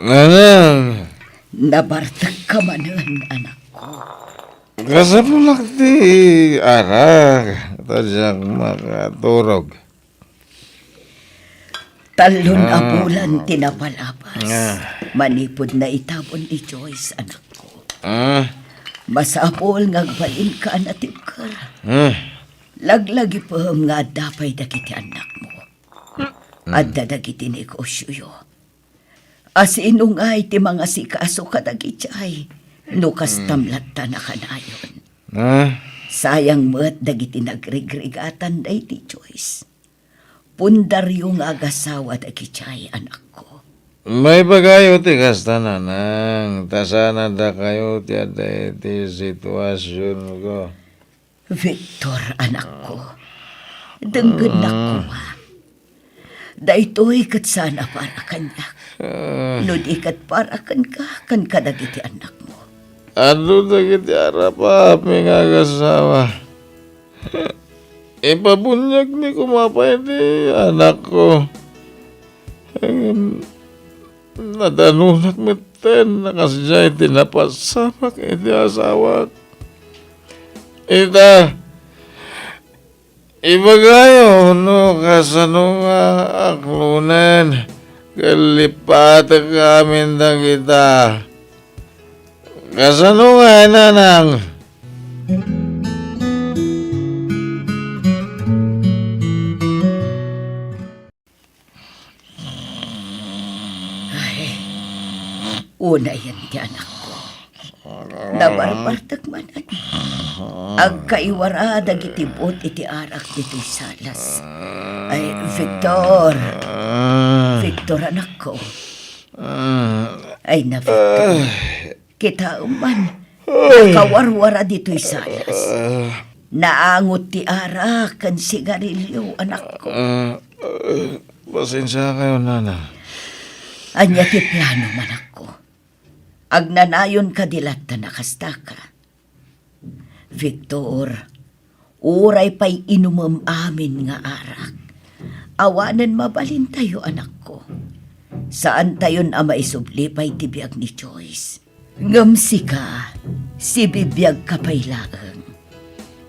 Nanang. Nabartekka manen, anakko. Kasapulak ti arak, ta diak makaturog. Tallon a Ah. bulan ti napalabas Ah. manipud naitabon ni Joyce, anakko. Ah. Masapul nga agbalinka a natibker. Ah. Laglagipem nga adda pay dagiti annakmo. Mm. Adda dagiti negosioyo. Asino ngay ti mangasikaso kadagiti ay no kastam Mm. latta nakanayon? Ah. Sayang met dagiti nagrigrigatan daydi Joyce. Pundaryo nga agasawa dagiti ay, anakko. Maibagayo ti kasta, Nanang, ta saan a dakayo ti adda iti situasionko. Victor, anakko, denggennak Mm. koma. Daytoy ket saan a para kaniak. Ah. No di ket para kenka, ken kadagiti annakmo. Adu dagiti arap-aapmi nga agasawa. Ipabuniagmi koma pay ti anakko. Ngem nadanonak met Ken nakasdiay ti napasamak iti asawak. Ita, ibagayo no kasano nga aklonen ken lipatek amin dagita. Kasano nga, nanang? Ay, unayen ti anakko. Nabarbartek manen. Agkaiwara dagiti buot iti arak ditoy salas. Ay, Victor. Victor, anakko. Ay na, Victor. Kitaem man, nakawarwara ditoy salas. Naangot ti arak ken sigarilio, anakko. Ah, ah, pasensiakayo, nana. Ania ti plano, anakko? Agnanayon kadi latta a kastaka? Victor, uray pay inumem amin nga arak, awanen mabalintayo, anakko. Saantayon a maisubli pay ti biag ni Joyce. Ngem sika, sibibiagka pay laeng,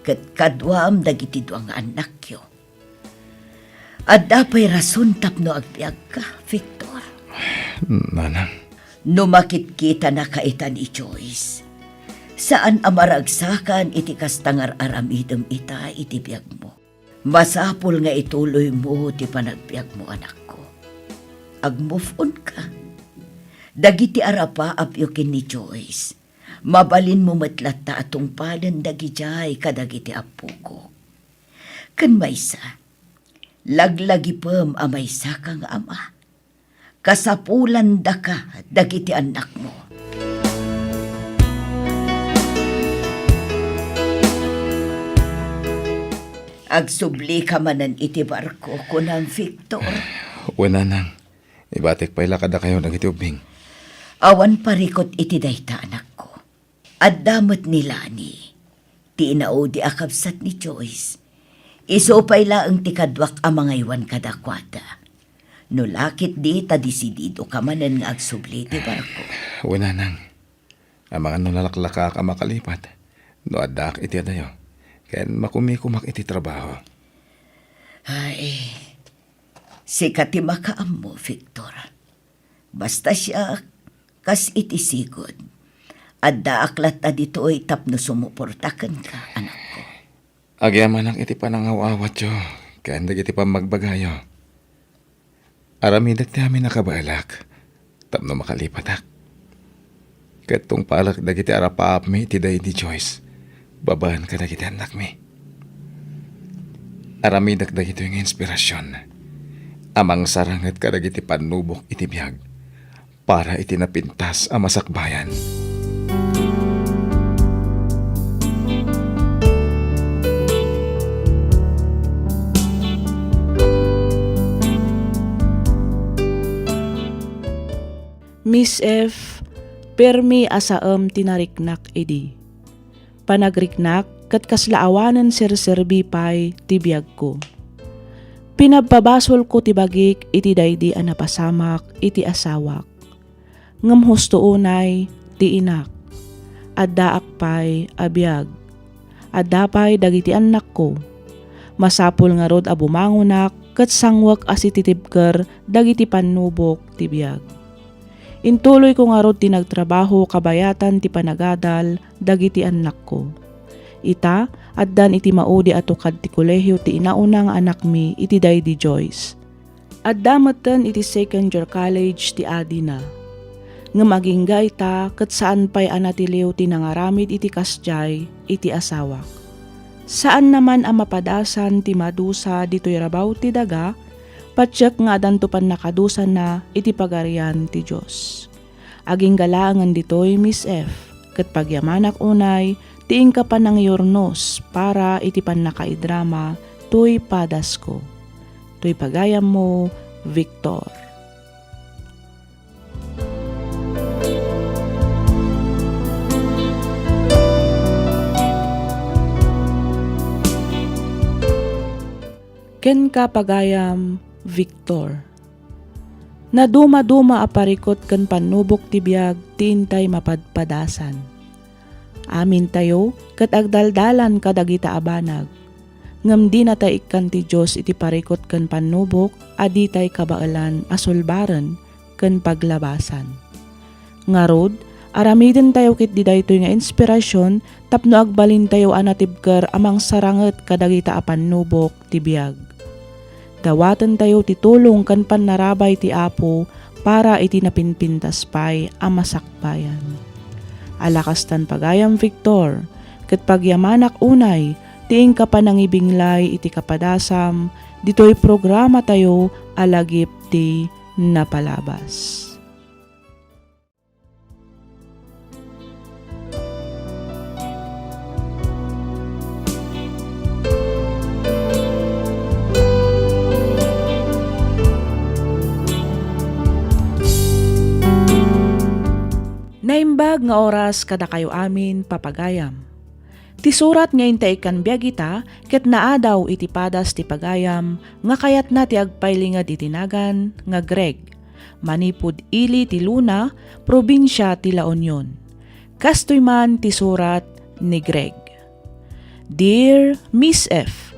ket kaduam dagiti dua nga annakyo. Adda pay rason tapno agbiagka, Victor. Nanang. No makitkitanaka ita ni Joyce, saan a maragsakan iti kasta nga ar-aramidem ita iti biagmo. Masapul nga ituloymo ti panagbiagmo, anakko. Ag-move on ka. Dagiti arapaapyo ken ni Joyce, mabalinmo met latta a tungpalen dagidiay kadagiti appokok. Ken maysa, laglagipem a maysaka nga ama. Kasapulandaka dagiti annakmo. Agsublika manen iti barko, kunam, Victor. Wen, nanang. Ibatik pay la kadakayo dagiti ubbing. Awan parikut iti dayta, anakko. Adda met ni Lani, ti inaudi a kabsat ni Joyce. Isu pay laeng ti kaduak a mangaywan kadakuada. No la ketdi ta desididoka manen nga agsubli ti barko. Wen, nanang. Amangan no nalaklakaak a makalipat, no addaak iti adayo, ken makumikumak iti trabaho. Ay, sika ti makaammo, Victor. Basta siak, kas iti sigud, addaak latta ditoy tapno sumuporta kenka, anakko. Agyamanak iti panangaw-awatyo ken dagiti pammagbagayo. Aramidek ti amin a kabaelak tapno makalipatak. Ket tungpalek dagiti arapaapmi iti daydi Joyce babaen kadagiti annakmi. Aramidek dagitoy nga inspirasyon a mangsaranget kadagiti pannubok iti biag para iti napintas a masakbayan. Miss F, permi a saem ti nariknak idi. Panagriknak ket kasla awanen serserbi pay ti biagko. Pinabpabasolko ti bagik iti daydi a napasamak iti asawak. Ngem husto unay ti inak. Addaak pay a biag. Adda pay dagiti annakko. Masapul ngarud a bumangonak ket sangwek a sititibker dagiti pannubok ti biag. Intuloyko ngarud ti nagtrabaho kabayatan ti panagadal dagiti annakko. Ita, addan iti maudi a tukad ti kolehio ti inauna nga anakmi iti daydi Joyce. Adda metten iti second year college ti adina. Ngem agingga ita ket saan pay a natiliw ti nangaramid iti kasdiay iti asawak. Saanna man a mapadasan ti madusa ditoy rabaw ti daga, patiek nga adanto pannakadusana iti Pagarian ti Dios. Agingga laengen ditoy, Miss F, ket pagyamanak unay ti inka panangiyurnos para iti pannakaidrama toy padasko. Toy pagayammo, Victor. Kenka, pagayam, Victor. Nadumaduma a parikut ken pannubok ti biag ti intay mapadpadasan. Amintayo ket agdaldalan kadagita a banag. Ngem dinatay ikkan ti Dios iti parikut ken pannubok a ditay kabaelan a sulbaren ken paglabasan. Ngarud, aramidentayo ketdi daytoy nga inspirasion tapno agbalintayo a natibker a mangsaranget kadagita a pannubok ti biag. Dawatentayo ti tulong ken pannarabay ti Apo para iti napinpintas pay a masakbayan. Ala kastan, pagayam Victor, ket pagyamanak unay ti inka panangibinglay iti kapadasam ditoy programatayo a Lagip ti Napalabas. Naimbag nga oras kadakayo amin, papagayam. Ti surat nga intay ikkan biag ita ket naadaw iti padas ti pagayam nga kayatna ti agpailinged iti nagan nga Greg, manipud ili ti Luna, probinsia ti La Union. Kastoy man ti surat ni Greg. Dear Miss F,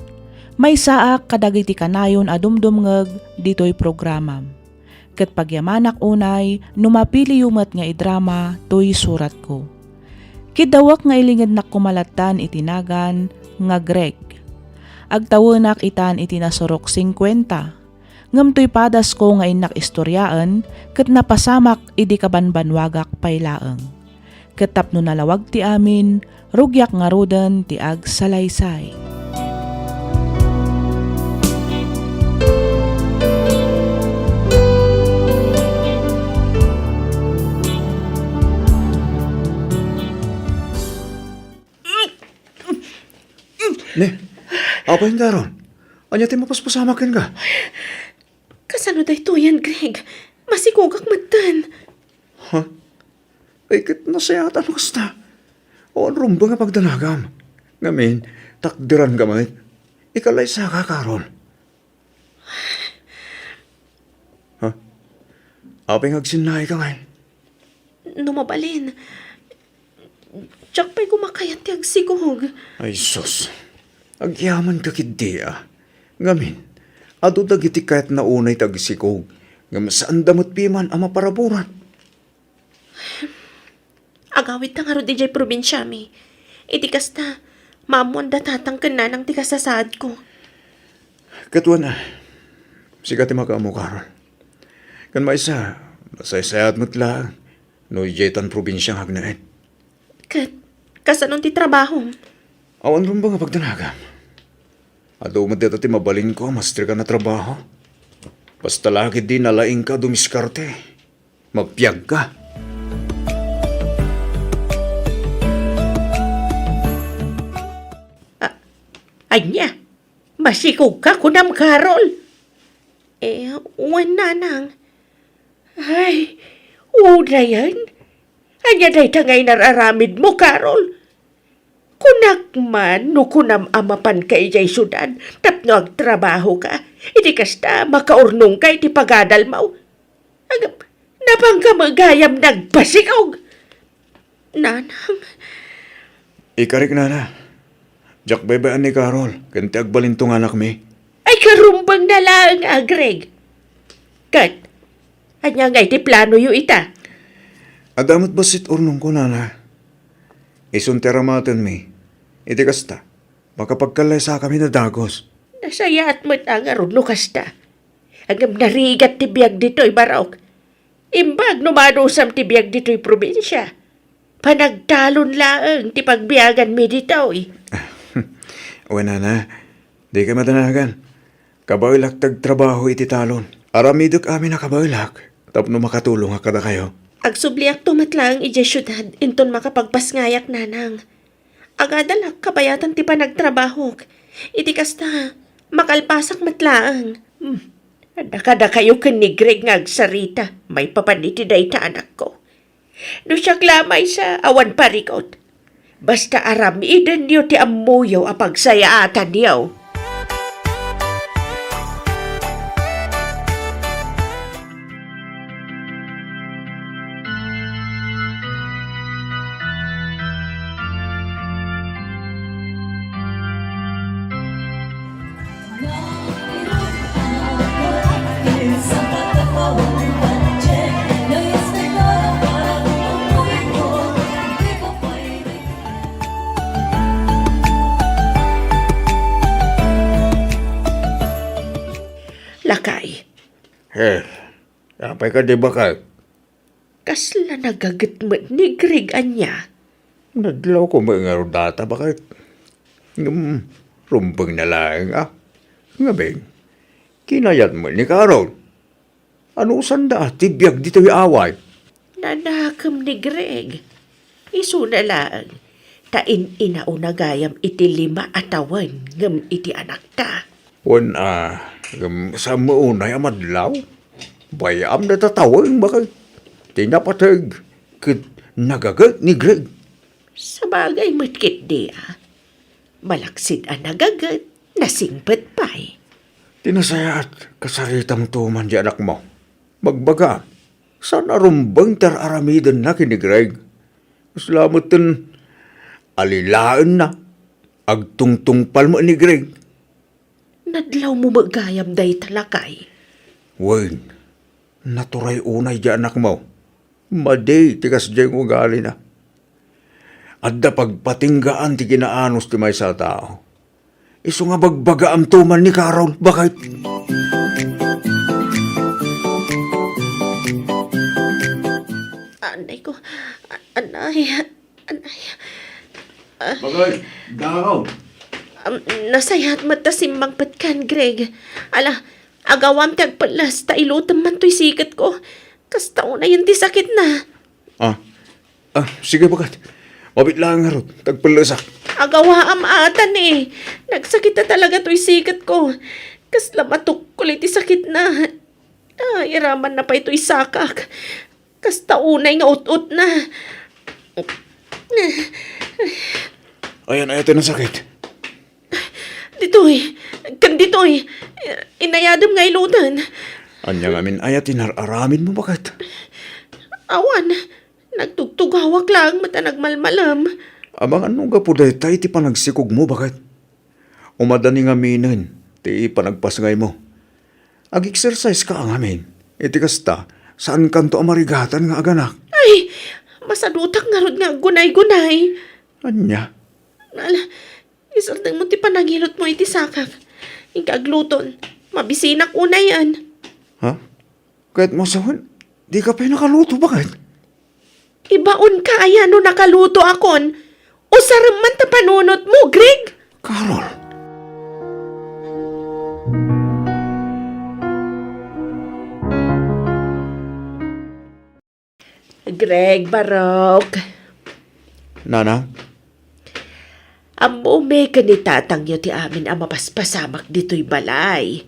maysaak kadagiti kanayon a dumdumngeg ditoy programam. Ket pagyamanak unay no mapiliyo met nga idrama toy suratko. Kiddawek nga ilingednak koma lattan iti nagan nga Greg. Agtawenak itan iti nasurok singkuenta. Ngem toy padasko nga innak istoriaen ket napasamak idi kabanbanwagak pay laeng. Ket tapno nalawag ti amin, rugiak ngaruden ti agsalaysay. Ne, apay nga aron? Ania ti mapaspasamak kenka? Kasano daytoyen, Greg? Masikogak metten. Ha? Ay, ket nasayaat no kasta. Awan rumbeng a pagdanagam. Ngamin, takderanka met. Ikalaysaka, Carol. Ha? Apay nga agsinnaika ngay? No mabalin, diak pay koma kayat ti agsikog. Ay, sus. Agyamanka ketdi a. Ngamin, adu dagiti kayatna unay ti agsikog, ngem saanda met piman a maparaburan. Agawidta ngarud idiay probinsiami. Iti kasta, maammoanda tatang ken nanang ti kasasaadko. Ket wen a, sika ti makaammo, Carol. Ken maysa, nasaysayaat met laeng no idiay tan probinsia nga agnaed. Ket, kasano ti trabahom? Awan rumbeng a pagdanagam. Adu met dayta ti mabalinko a mastrika a trabaho. Basta la ketdi nalaingka a dumiskarte. Magbiagka. A-, ania? Masikogka kunam, Carol? Eh, wen, nanang. Ay, unayen? Ania dayta nga inar-aramidmo, Carol? Kunak man no kunam a mapanka idiay siudad tapno agtrabahoka. Iti kasta, makaurnongka iti pagadalmo. Ag-, napanka met gayam nagpasikog. Nanang. Ikarik, nana. Diak baybay-an ni Carol, ken ti agbalinto nga anakmi. Ay, karumbengna laeng a, Greg. Ket, ania ngay ti planoyo ita? Adda met bassit urnongko, nana. Isun ti aramatenmi. Iti kasta, makapagkallaysakami a dagus. Nasayaat met a ngarud no kasta. Ngem narigat ti biag ditoy, Barok. Imbag no madusam ti biag ditoy probinsia. Panagtalon laeng ti pagbiaganmi ditoy. Wen, nana, dika madanagan. Kabaelak ti agtrabaho iti talon. Aramidek amin a kabaelak tapno makatulongak kadakayo. Agsubliakto met laeng idiay siudad inton makapagpasngayak, nanang. Agadalak kabayatan ti panagtrabahok. Iti kasta, makalpasak met laeng. Hmm. Adda kadakayo ken ni Greg nga agsarita maipapan iti dayta anakko. No siak la maysa, awan parikut. Basta aramidenyo ti ammoyo a pagsayaatanyo. lakay. Eh, apay kadi, baket? Kasla nagaget met ni Greg ania? Nadlawko met ngarud dayta, baket. Ngem, rumbengna laeng, a. Ngamin, kinayat met ni Carol. Anusanda ti biag ditoy away? Nanakem ni Greg. Isuna laeng, ta in-inauna gayam iti lima a tawen ngem iti anakta. Wen a, ngem saan met unay a madlaw? Bay-am dayta tawen, baket. Ti napateg ket nagaget ni Greg. Sabagay met ketdi a. Malaksid a nagaget, nasingpet pay. Ti nasayaat, kasaritamto man di anakmo. Magbaga, saan a rumbeng ti ar-aramidenna ken ni Greg. Kasla metten alilaenna, agtungtungpal met ni Greg. Nadlawmo met gayam dayta, lakay. Wen, naturay unay di anakmo. Madi ti kasdiay nga ugalina. Adda pagpatinggaan ti kinaanus ti maysa a tao. Isu nga bagbagaamto man ni Carol, baket. Anay ko, a-, anay, anay. Ah. Baket, dakaw. Um, nasayaat met ta simmangpetkan, Greg. Ala, agawam ti agpelles ta ilutem man toy siketko. Kasta unayen ti sakitna. Ah. Ah, sige, baket. Mabit laeng ngarud, tagpellesak. Agawaam atan eh. Nagsakit a talaga toy siketko. Kasla matukkol iti sakitna. Ah, iramanna pay toy sakak. Kasta unay nga ut-utna. Ayan, ayan, ti nasakit. Ditoy, ken ditoy, inayadem nga iluten. Ania ngamin aya ti nar-aramidmo, baket? Awan, nagtugtugawak laeng met a nagmalmalem. Amangan no gapu dayta iti panagsikogmo, baket? Umadani ngaminen ti panagpasngaymo. Ag-exercise ka ngamin. Iti kasta, saankanto a marigatan nga aganak. Ay, masadutak ngarud nga aggunay-gunay. Ania? Ala, isardengmo ti panangilutmo iti sakak. Inka agluton, mabisinak unayen. Ha? Kayatmo a sawen, dika pay nakaluto, baket? Ibaonka aya no nakalutoakon? Usarem man ta panunotmo, Greg! Carol! Greg, Barok. Nana? Ammom ken ni tatangyo ti amin a mapaspasamak ditoy balay.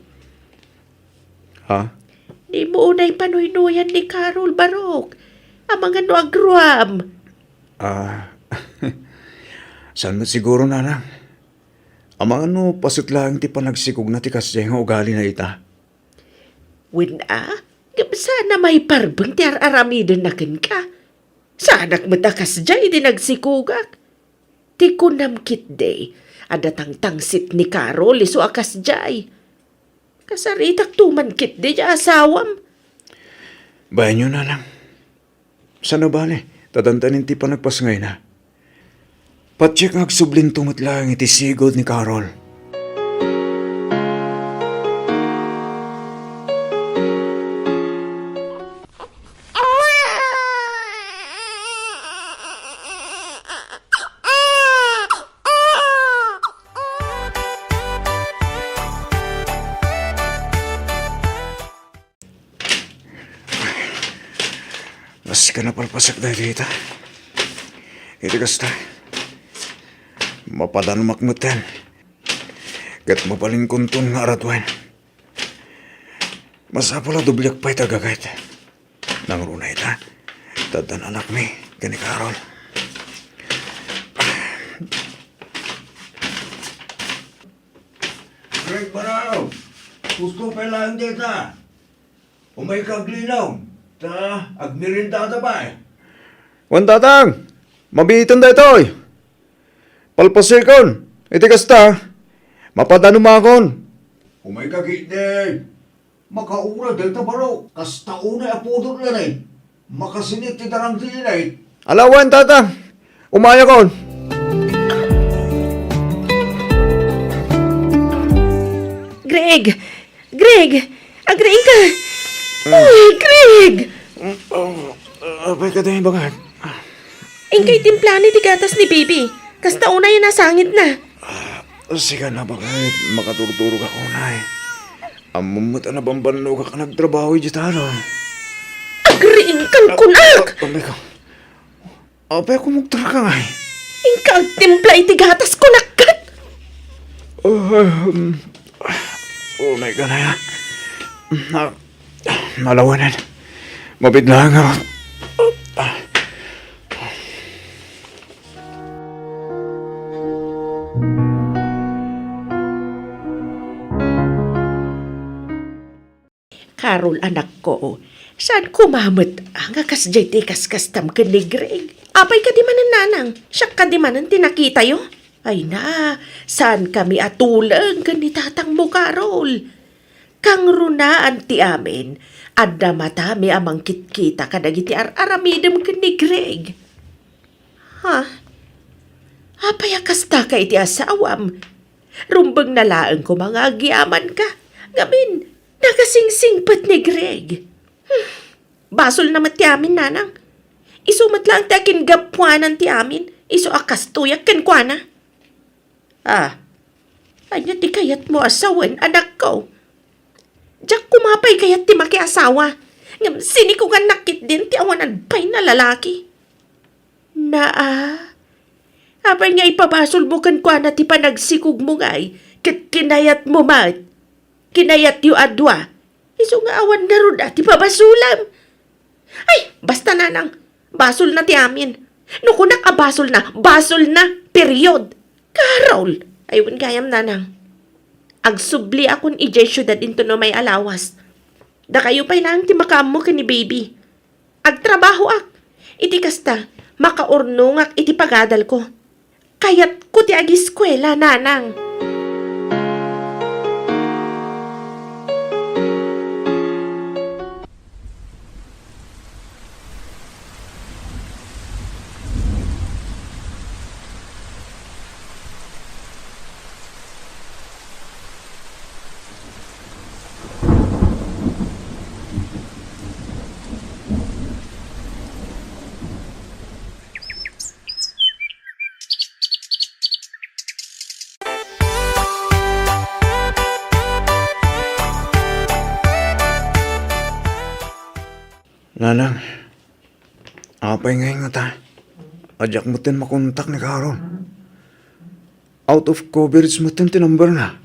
Ha? Dimo unay panuynoyan ni Carol, Barok. Amangan no agruam. Ah, saan met siguro, Nanang? Amangan no paset laeng ti panagsikogna ti kasdiay nga ugalina ita. Wen a, ngem saan a maiparbeng ti ar-aramidenna kenka. Saanak met a kasdiay ti nagsikogak. Ti kunam ketdi, adda tangtangsit ni Carol isu a kasdiay. Kasaritakto man ketdi ti asawam. Bayanyo, Nanang. Saan a bale, ta dandanin ti panagpasngayna. Patiek nga agsublinto met laeng iti sigud ni Carol. Kas ka napalpasak daytoy ita. Iti kasta, mapadanumak metten. Ket mabalinkonton nga araduen. Masapul a dobliak pay ti agaget. Nangruna ita, ta addan anakmi ken ni Carol. Greg Barao, gusto pay laeng dita. Umayka aglinaw, ta agmeriendada pay. Wen, Tatang, mabiiten daytoy. Palpasekon, iti kasta, mapadanumakon. Umayka ketdi. Makaura dayta baro, kasta unay a pudot laeng. Makasinit ti darang ti init. Ala wen, Tatang, umayakon. Greg! Greg! Agriingka! Uy, Greg! Mm, oh, apay kadi, ibaga? Inka itimplani ti gatas ni Baby. Kasta unay a nasangitna. Ah, sika na, baket makaturturogak unay. Ammom met a nabambannogak a nagtrabaho idiay talon. Agriingkan kunak! Ah, apay ka? Apay a kumugtarka ngay? Inka agtimpla iti gatas kunak ket. Ah, um, unay ka na ya. Na, nalawanan. Mabidlaang ako. Carol, anakko, saan koma met nga kasdiay ti ikaskastam ken ni Greg? Apay kadi manen, nanang? Siak kadi manen ti nakitayo? Ay na, saankami a tuleng ken ni tatangmo, Carol. Kangrunaan ti amin, adda matami a mangkitkita kadagiti ar-aramidem ken ni Greg. Ha? Apay a kastaka iti asawam? Rumbengna laeng koma nga agyamanka. Ngamin, nakasingsingpet ni Greg. Hmm. Basolna met ti amin, nanang. Isu met laeng ti akingapuanan ti amin. Isu a kastoyak kenkuana. Ah, ania ti kayatmo a sawen, anakko? Diak koma pay kayat ti makiasawa. Ngem sinikugannak ketdin ti awanan pay a lalaki. Naa, apay nga ipabasolmo kenkuana ti panagsikogmo ngay, ket kinayatmo met? Kinayatyo a dua, isu nga awan ngarud a ti pabasolem. Ay, basta, nanang, basolna ti amin. No kunak a basolna, basolna, period. Carol! Ay, wen gayam, nanang. Agsubliakon idiay siudad inton umay a lawas. Dakayo pay laeng ti makaammo ken ni Baby. Agtrabahoak. Iti kasta, makaurnongak iti pagadalko. Kayatko ti agiskuela, nanang. Nanang, apay ngay ngata a diak metten makontak ni Carol? Out of coverage metten ti number na.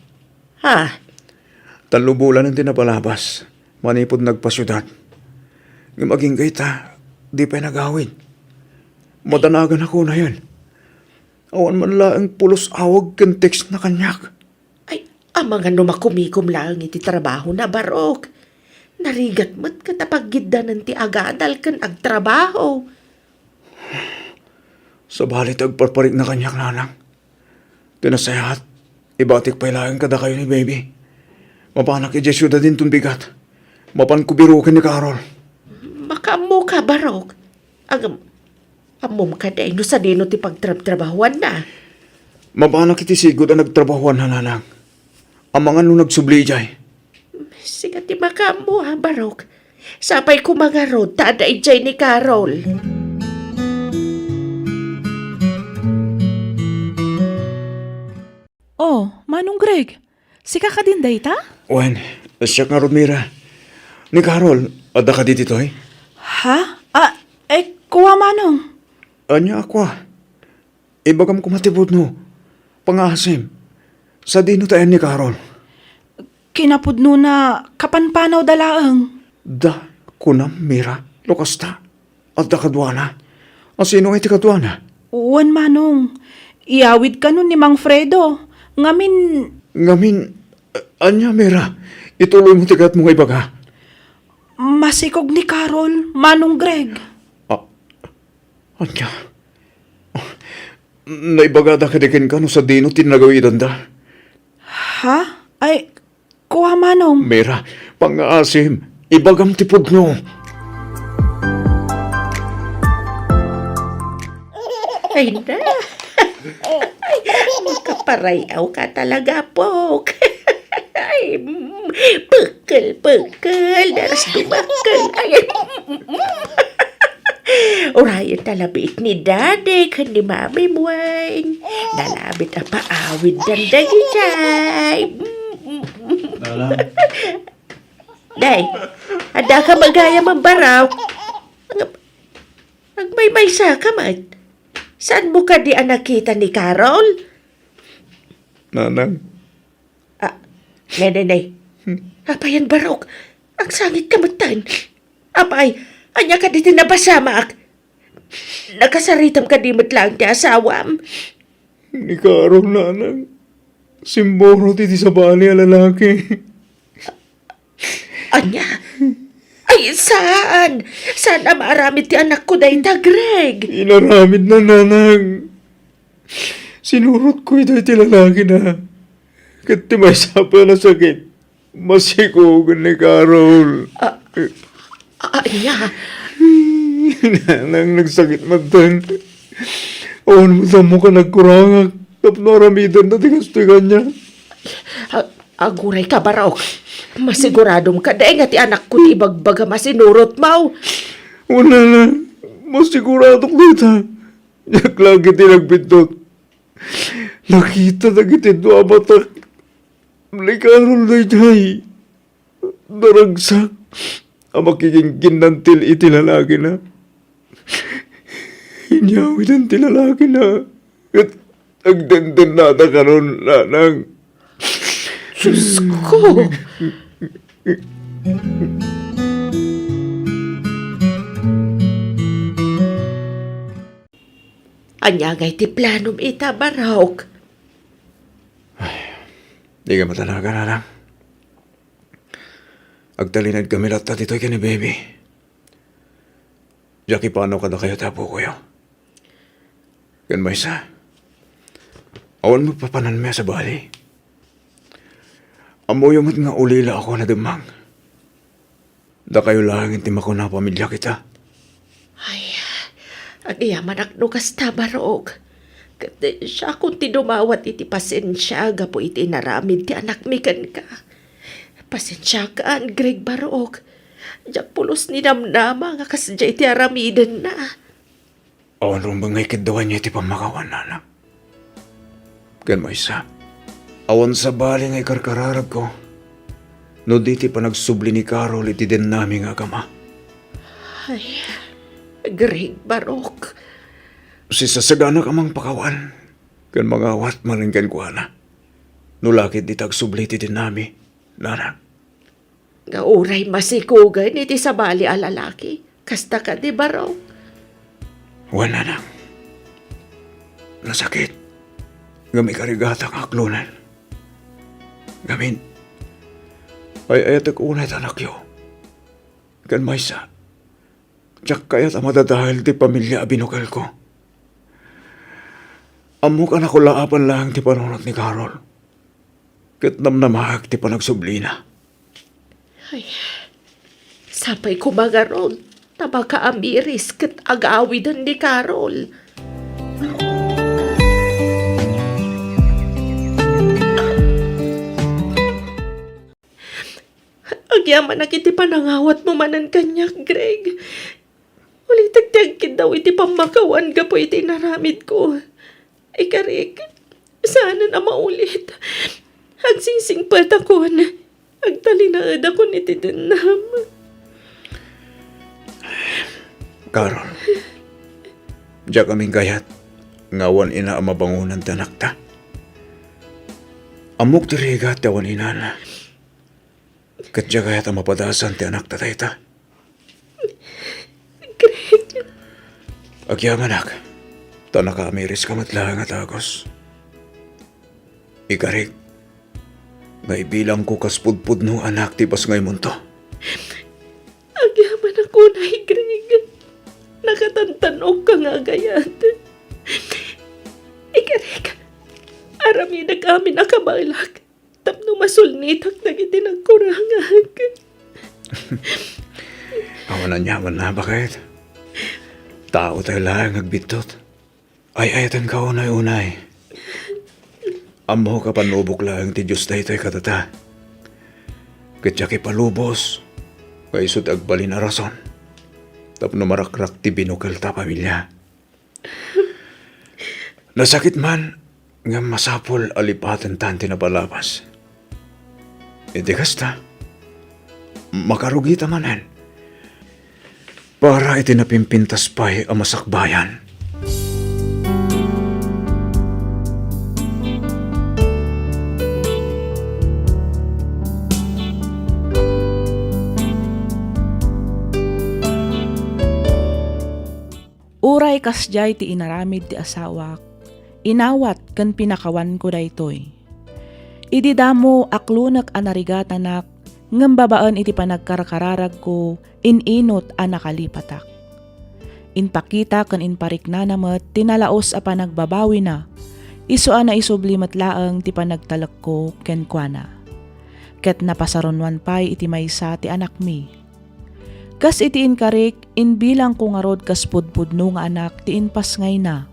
Ha? Tallo bulanen ti napalabas manipud nagpasiudad. Ngem agingga ita, di pay nagawid. Madanaganak unayen. Awan man laeng pulos awag ken text na kaniak. Ay, amangan no makumikom laeng iti trabahona, Barok. Narigat met ket apaggiddanen ti agadal ken agtrabaho. Sabali ti agparparikna kaniak, nanang. Ti nasayaat, ibatik pay laeng kadakayo ni Baby. Mapanak idiay siudad inton bigat. Mapanko biroken ni Carol. Makaammoka, Barok. Agam-, Ammom kadi no sadino ti pagtrabtrabahuanna? Mapanak iti sigud a nagtrabahuanna, nanang. Amangan no nagsubli idiay. Sika ti makaammo, a, Barok. Sapay koma ngarud ta adda idiay ni Carol. Oh, Manong Greg, sika kadin dayta? Wen, siak ngarud, Mira. Ni Carol, adda kadi ditoy? Ha? Ah, eh, kua, Manong. Ania a kua? Ibagam koma ti pudno. Pangngaasim. Sadino ti ayan ni Carol? Kinapudnona, kapanpanawda laeng. Da, kunam, Mira, no kasta. Adda kaduana. A, sino ngay ti kaduana? Wen, Manong. Iyawid kano ni Mang Fredo. Ngamin, Ngamin, a-, ania, Mira? Ituloymo ti kayatmo nga ibaga. Masikog ni Carol, Manong Greg. A-, ania? Naibagada kadi kenka no sadino ti nagawidanda? Ha? Ay, kua, Manong. Mira, pangngaasim, ibagam ti pudno. Ay na. Ay, makaparay-awka talaga, Pok. Ay, mm, pekkel, pekkel, daras dumakkel. Ay, mm, mm, mm. Urayen ta labiit ni Daddy ken ni Mami Mueng. Nalabit a paawiddan dagijay. Mm, mm, mm. Nana. Day, adda ka magayam a baraw. Ag-, agmaymaysa ka met. Saan mo kadi a nakita ni Carol? Nanang. Ah, nay, nay, nay. Hmm. Apay a baraok? Agsangit ka metten. Apay, ania kadi ti napasamak? Nakasaritam kadi met laeng ti asawam? Ni Carol, nanang. Simmurot iti sabali a lalaki. Ania? Ay, saan? Saan a maaramid ti anakko dayta, Greg? Inaramidna, nanang. Sinurotko iti lalakina. Ket ti maysa pay a nasakit, masikugen ni Carol. Ah, ah, ania? Nanang, nagsakit metten. Awan met ammok a nagkurangak tapno aramidenna ti kastoy kaniak. Ah, aguray ka, baraok. Masiguradom kadi nga ti anakko ti ibagbagam a sinurotmo? Wen, nanang, masiguradok dayta. Diak la ketdi nagbiddut. Nakita dagiti dua a matak ni Carol daydiay. Naragsak a makigingginnantil iti lalakina. Inyawiden ti lalakina ket agdendennada karon, nanang. Diosko! Ania ngay ti planom ita, baraok? Ay, di ka matanagan, nanang. Agtalinaed kami latta ditoy ken ni Baby. Diak ipanaw kadakayo ti apokoyo. Ken maysa, awan met papananmi a sabali. Ammoyo met nga ulila ako a nademmang. Dakayo laeng ti makuna a pamiliak ita. Ay, agyamanak no kasta, baraok. Ket siakon ti dumawat iti pasensia gapu iti inaramid ti anakmi kenka. Pasensiakan, Greg, baraok. Diak pulos ni namnama nga kasdiay ti aramidenna. Awan rumbeng nga ikiddawanyo iti pammakawan, nanang. Ken maysa, awan sabali nga ikarkararagko no di ti panagsubli ni Carol iti dennami nga agama. Ay, Greg, baraok. Sisasaganak a mangpakawan ken mangawat manen kenkuana no la ketdi ti agsubli iti dennami, nanang. Nga uray masikugen iti sabali a lalaki. Kasta kadi, baraok? Wen, nanang. Nasakit ngem ikarigatak nga aklonen. Ngamin, ay-ayatek unay ti anakyo. Ken maysa, diak kayat a madadael ti pamilia a binukelko. Ammok a nakulaapan laeng ti panunot ni Carol. Ket namnamaak ti panagsublina. Ay, sapay koma ngarud ta makaamiris ket agawiden ni Carol. Agyamanak iti panangawatmo manen kaniak, Greg. Ulitek ti agkiddaw iti pammakawan gapu iti inaramidko. Ikarik, saanen a maulit. Agsisingpetakon. Agtalinaedakon iti dennam. Carol, diak amin kayat nga awan ina a mabangonan ti anakta. Ammok ti rigat ti awan inana. Ket diak kayat a mapadasan ti anakta dayta. Greg. Agyamanak, ta nakaamiriska met laeng a dagus. Ikarik, nga ibilangko kas pudpudno a anak ti pasngaymonto. Agyamanak unay, Greg. Nakatantan-okka nga agayat. Ikarik, aramidek amin a kabaelak tapno masulnitak dagiti nagkurangak. Awan aniamanna, baket. Taotayo laeng nga agbiddut. Ay-ayatenka unay-unay. Ammok a pannubok laeng ti Dios daytoy kadata. Ket diak ipalubos nga isu ti agbalin a rason tapno marakrak ti binukelta a pamilia. Nasakit man, ngem masapul a lipatentan ti napalabas. Iti kasta, makarugita manen para iti napimpintas pay a masakbayan. Uray kasdiay ti inaramid ti asawak, inawat ken pinakawanko daytoy. Idi damo, aklonek a narigatanak, ngem babaen iti panagkarkararagko, in-inut a nakalipatak. Impakita ken inpariknana met ti nalaus a panagbabawina, isu a naisubli met laeng ti panagtalekko kenkuana. Ket napasarunoan pay iti maysa ti anakmi. Kas iti inkarik, imbilangko ngarud kas pudpudno nga anak ti impasngayna,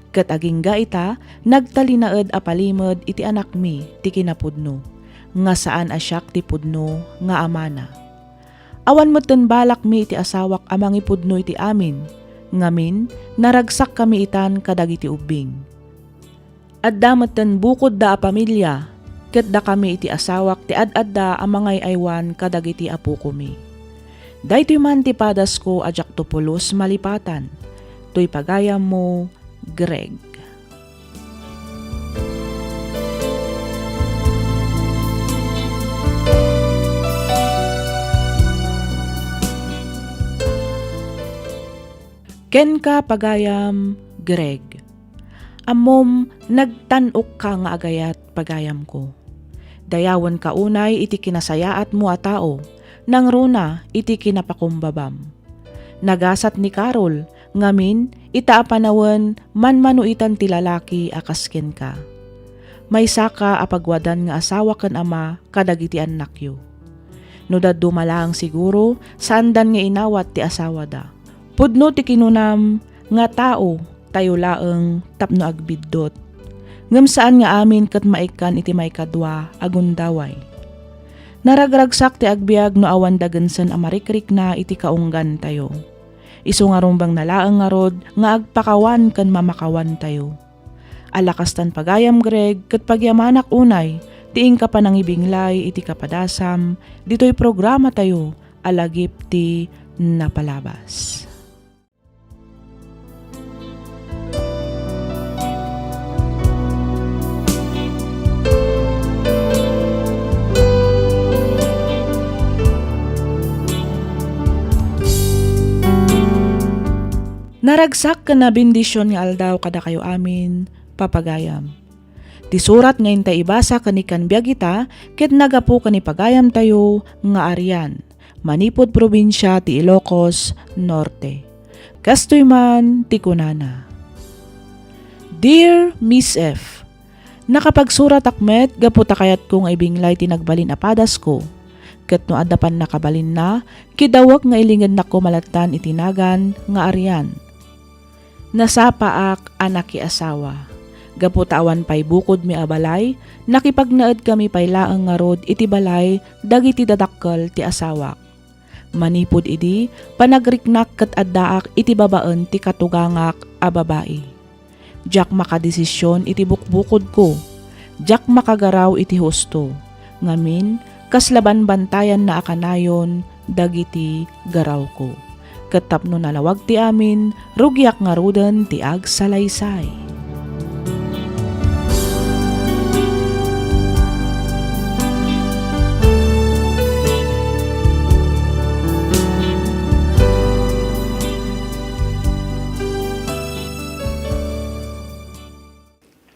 ket agingga ita, nagtalinaed a palimed iti anakmi ti kinapudno, nga saan a siak ti pudno nga amana. Awan metten balakmi iti asawak a mangipudno iti amin, ngamin, naragsakkami itan kadagiti ubbing. Adda metten bukodda a pamilia, ket dakami iti asawak ti ad-adda a mangay-aywan kadagiti apokomi. Daytoy man ti padasko a diakto pulos malipatan. Toy pagayammo, Greg. Kenka, pagayam, Greg. Ammom, nagtan-okka nga agayat, pagayamko. Dayawenka unay iti kinasayaatmo a tao, nangruna iti kinapakumbabam. Nagasat ni Carol, ngamin, ita a panawen, manmano itan ti lalaki a kas kenka. Maysaka a pagwadan nga asawa ken ama kadagiti annakyo. No dadduma laeng siguro, saandan nga inawat ti asawada. Pudno ti kinunam nga tao tayo laeng tapno agbiddut. Ngem saan nga amin ket maikkan iti maikadua a gundaway. Naragragsak ti agbiag no awan dagensen a marikrikna iti kaunggantayo. Isu nga rumbengna laeng ngarud nga agpakawan ken mamakawantayo. Ala kastan pagayam, Greg, ket pagyamanak unay ti inka panangibinglay iti kapadasam ditoy programatayo a Lagip ti Napalabas. Naragsak ken nabendision nga aldaw kadakayo amin, papagayam. Ti surat nga intay ibasa ken ikkan biag ita ket naggapu ken ni pagayamtayo nga Arian, manipud probinsia ti Ilocos Norte. Kastoy man ti kunana, Dear Miss F, nakapagsuratak met gapu ta kayatko nga ibinglay ti nagbalin a padasko. Ket no adda pannakabalinna, kidawek nga ilingednakko malattan iti nagan nga Arian. Nasapaak a nakiasawa. Gapu ta awan pay bukodmi a balay, nakipagnaedkami pay laeng ngarud iti balay dagiti dadakkel ti asawak. Manipud idi, panagriknak ket addaak iti babaen ti katugangak a babai. Diak makadesisyon iti bukbukodko. Diak makagaraw iti husto. Ngamin, kasla banbantayanna a kanayon dagiti garawko. Ket tapno nalawag ti amin, rugiak ngaruden ti agsalaysay.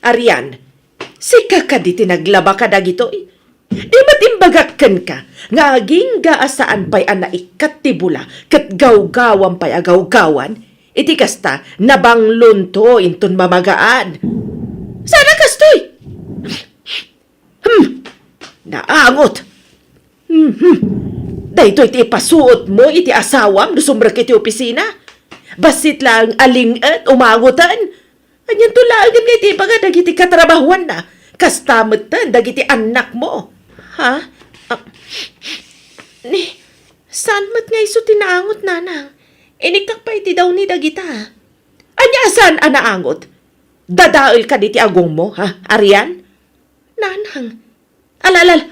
Arian, sika kadi ti naglaba kadagitoy? Di met imbagak kenka nga agingga a saan pay a naikkat ti bula ket gawgawam pay a gawgawan? Iti kasta, nabanglonto inton mamagaan. Saan a kastoy? Hmm, naangot. Mhm. Daytoy ti ipasuotmo iti asawam no sumrek iti opisina? Bassit laeng a ling-et, umangoten. Anianto laengen nga iti ibaga dagiti katrabahuanna? Kasta metten dagiti annakmo. Ha? Ni, saan met nga isu ti naangot, nanang? Iniktak pay iti dawni dagita. Ania a saan a naangot? Dadael kadi ti agongmo, ha, Arian? Nanang, ala, ala, ala,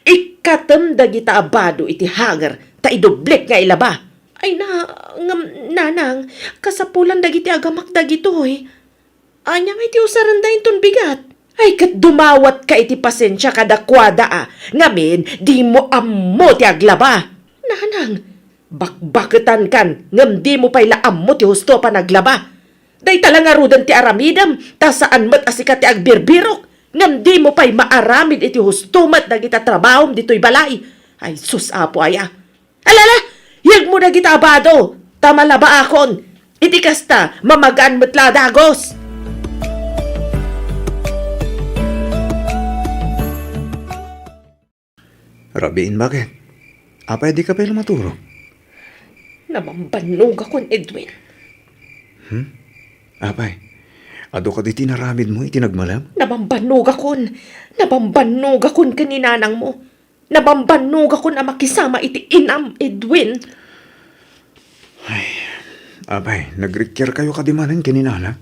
ikkatem dagita a bado iti hanger ta idublik nga ilaba. Ay na, ngem, nanang, kasapulan dagiti agamak dagitoy. Ania nga iti usarenda inton bigat? Ay, ket dumawatka iti pasensia kadakuada a, ngamin, dimo ammo ti aglaba. Nanang, bakbaketankan, ngem dimo pay la ammo ti husto a panaglaba. Dayta la ngaruden ti aramidem, ta saan met a sika ti agbirbirok, ngem dimo pay maaramid iti husto met dagiti trabahom ditoy balay. Ay, sus, Apo aya. Ala, ala, yegmo dagita a bado, ta malabaakon. Iti kasta, mamagaan met la a dagos. Rabiin, bakit? Apay, dika pay la maturog? Nabambannogakon, Edwin. Hmm? Apay, adu kadi ti inaramidmo iti nagmalem? Nabambannogakon. Nabambannogakon ken ni nanangmo. Nabambannogakon a makisama iti inam, Edwin. Ay, apay, nagrikiarkayo kadi manen ken ni nanang?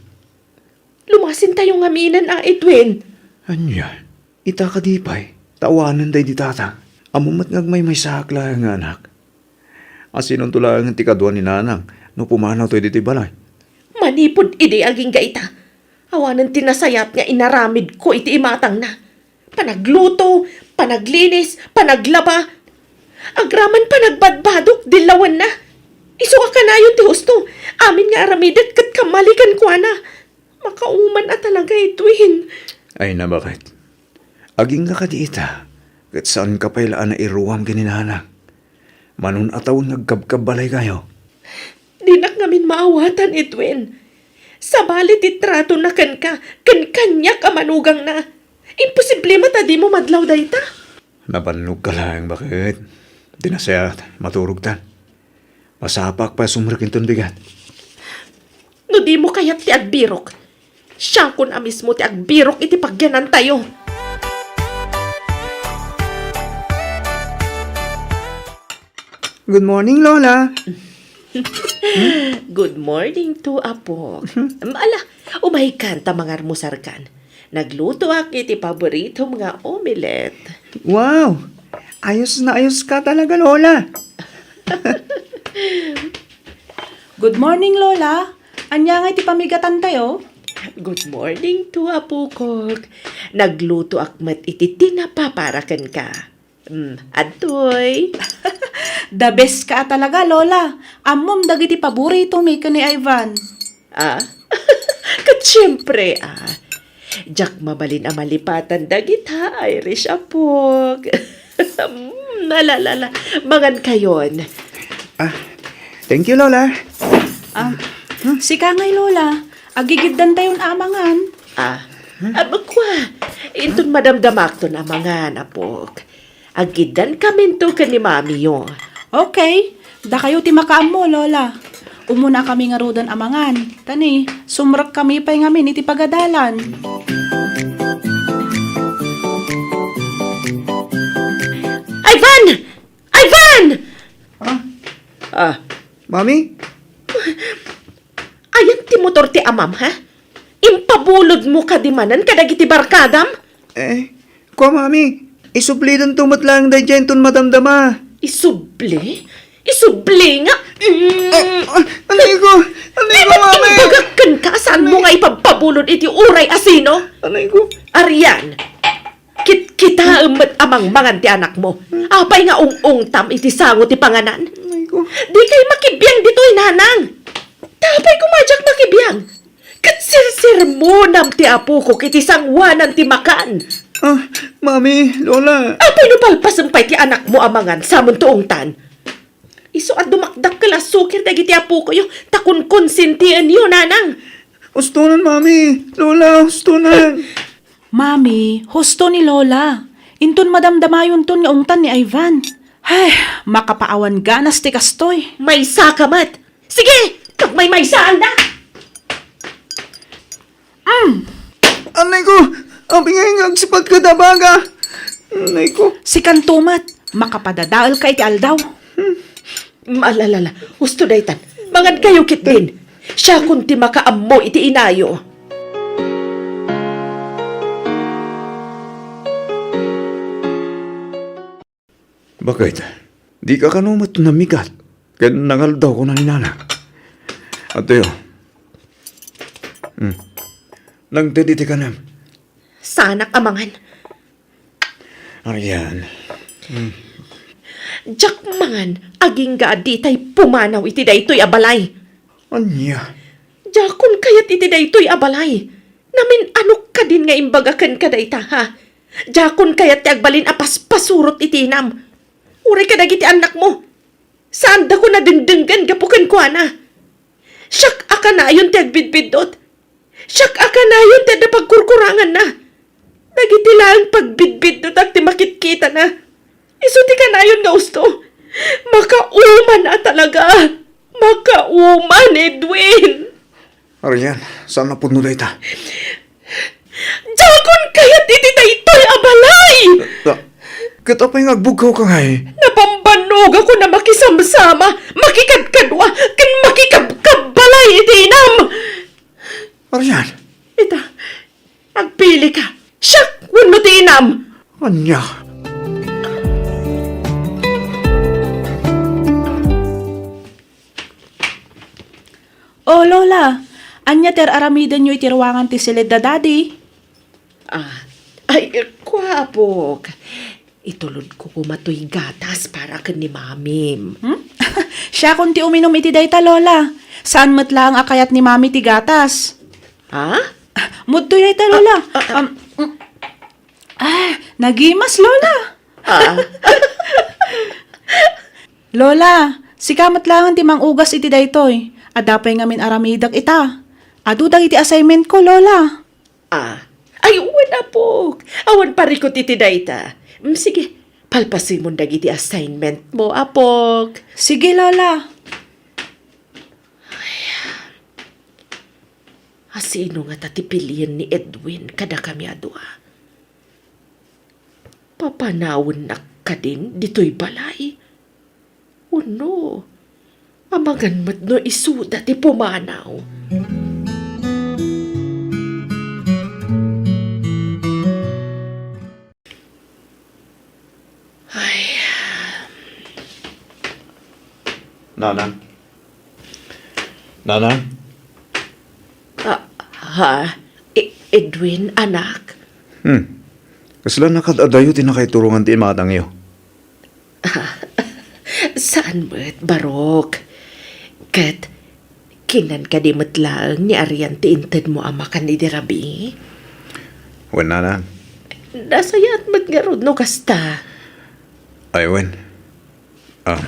Lumasentayo ngaminen a, Edwin. Ania? Ita kadi pay, ta awanen daydi tata. Ammom met nga agmaymaysaak laeng nga anak. Asinonto laengen ti kadua ni nanang no pumanawto ditoy balay? Manipud idi agingga ita, awanen ti nasayaat nga inaramidko iti imatangna. Panagluto, panaglinis, panaglaba. Agraman panagbadbadok, dillawenna. Isu a kanayon ti husto. Amin nga aramidek ket kammali kenkuana. Makauman a talaga, Edwin. Ay, nabakit? Agingga kadi ita, ket saanka pay la a nairuam ken ni nanang. Manun-atawen nga agkabkabbalaykayo. Dinak ngamin maawatan, Edwin. Sabali ti tratona kenka, ken kaniak a manugangna. Imposible met a dimo madlaw dayta. Nabannogka laeng, bakit? Di nasayaat, maturogtan. Masapaak pay a sumrek inton bigat. No dimo kayat ti agbirok, siakon a mismo ti agbirok iti pagyanantayo. Good morning, Lola. Good morning to, Apo. Ala, umaykan ta mangarmusarkan. Naglutoak iti paboritom nga omelette. Wow! Ayos na ayos ka talaga, Lola. Good morning, Lola. Ania nga iti pamigatantayo? Good morning to, Apukok. Naglutoak met iti tinapa para kenka. Mm, adtoy. The best ka a talaga, Lola. Ammom dagiti paboritomi ken ni Ivan. Ah? Ket siempre, ah. Diak mabalin a malipatan dagita Irish, Apok. Mm, ala, ala, ala. Mangankayon. Ah, thank you, Lola. Ah, sika ngay, Lola. Agigiddantayon a mangan. Ah, ah, kua. Inton madamdamakton a mangan, Apok. Agiddan kaminto ken ni Mamiyo. Okay. Dakayo ti makaammo, Lola. Umuna kami ngaruden a mangan. Ta ni, sumrek kami pay ngamin iti pagadalan. Ivan! Ivan! Ah? Ah. Mami? Ayan ti motor ti amam, ha? Impabulodmo kadi manen kadagiti barkadam? Eh, kua, Mami, isublidanto met laeng daydiay inton madamdama. Isubli? Isubli nga? Mm. Ah, ah, anay ko! Anay ko, Mami! Imbagak kenka, saanmo nga ipagpabulod iti uray a sino? Anay ko! Arian, kitkitaem met a mangmangan ti anakmo. Apay nga ung-ungtam iti sango ti panganan? Anay ko! Dikay makibiang ditoy, nanang! Ta apay koma diak makibiang? Ket sirsermonam ti apokok iti sangoanan ti makan. Ah, Mami, Lola. Apay no palpasem pay ti anakmo a mangan, samonto ungtan? Isu a dumakdakkel a suker dagiti apokoyo, ta konkonsintienyo, nanang. Hustonan, Mami, Lola, hustonan. Mami, husto ni Lola. Inton madamdamayonton nga ungtan ni Ivan. Ay, makapaawan ganas ti kastoy. Maysaka met. Sige, pagmaymaysaanda! Mm. Anay ko! Apay nga agsipat kada baga! Anay ko! Sikanto met, Makapadadaelka iti aldaw. Hmm. Malalala, husto daytan. Mangankayo ketdin. Siakon ti makaammo iti inayo. Baket, dika kano met namigat ken nangaldaw kuna ni nana? Adtoyo. Hmm. Nangted iti kanem. Saanak a mangan. Arian. Hmm. Diak mangan, agingga a ditay pumanaw iti daytoy a balay. Ania? Diakon kayat iti daytoy a balay. Namin-anok kadin nga imbaga kenka dayta, ha? Diakon kayat ti agbalin a paspasurot iti inam. Uray kadagiti annakmo. Saandakon a dengdenggen gapu kenkuana. Siak a kanayon ti agbidbiddut. Siak a kanayon ti adda pagkurkuranganna. Dagiti laeng pagbidbiddutak ti makitkitana. Isu ti kanayon nga usto. Makauman a talaga. Makauman, Edwin. Arian, saan a pudno dayta? Diakon kayat iti daytoy a balay! Ah, ket apay nga agbugkawka ngay? Napambannogakon a makisamsama, makikadkadua, ken makikabkabbalay iti inam! Arian? Ita, agpilika. Siak wenno ti inam? Ania? O, Lola, ania ti ar-aramidenyo iti ruangan ti siled da Daddy? Ah, ay, kua, apok. Itulodko koma toy gatas para ken ni Mamim. Hmm? Siakon ti uminum iti dayta, Lola. Saan met laeng a kayat ni Mami ti gatas. Ha? Ah, mudtoy dayta, Lola. Ah, ah, ah. Um, mm. Ah, nagimas, Lola. Ah. Lola, sika met laeng ti mangugas iti daytoy. Adda pay ngamin aramidek ita. Adu dagiti assignment ko, Lola. Ah. Ay, wen, apok. Awan parikut iti dayta. Mm, sige, palpasimon dagiti assignment mo, apok. Sige, Lola. Ay, asino ngata ti pilien ni Edwin kadakami a dua? Papanawennak kadin ditoy balay? Wenno, amangan met no isuda ti pumanaw? Ay. Nanang? Nanang? Ah, ha? E-, Edwin, anak? Hmm. Kasla nakad-adayo ti nakaiturongan ti imatangyo? Saan met, Barok. Ket, kinan kadi met laeng ni Arian ti intedmo a makan idi rabii? Wen, Nanang. Nasayaat met ngarud no kasta. Ay, wen. Ah.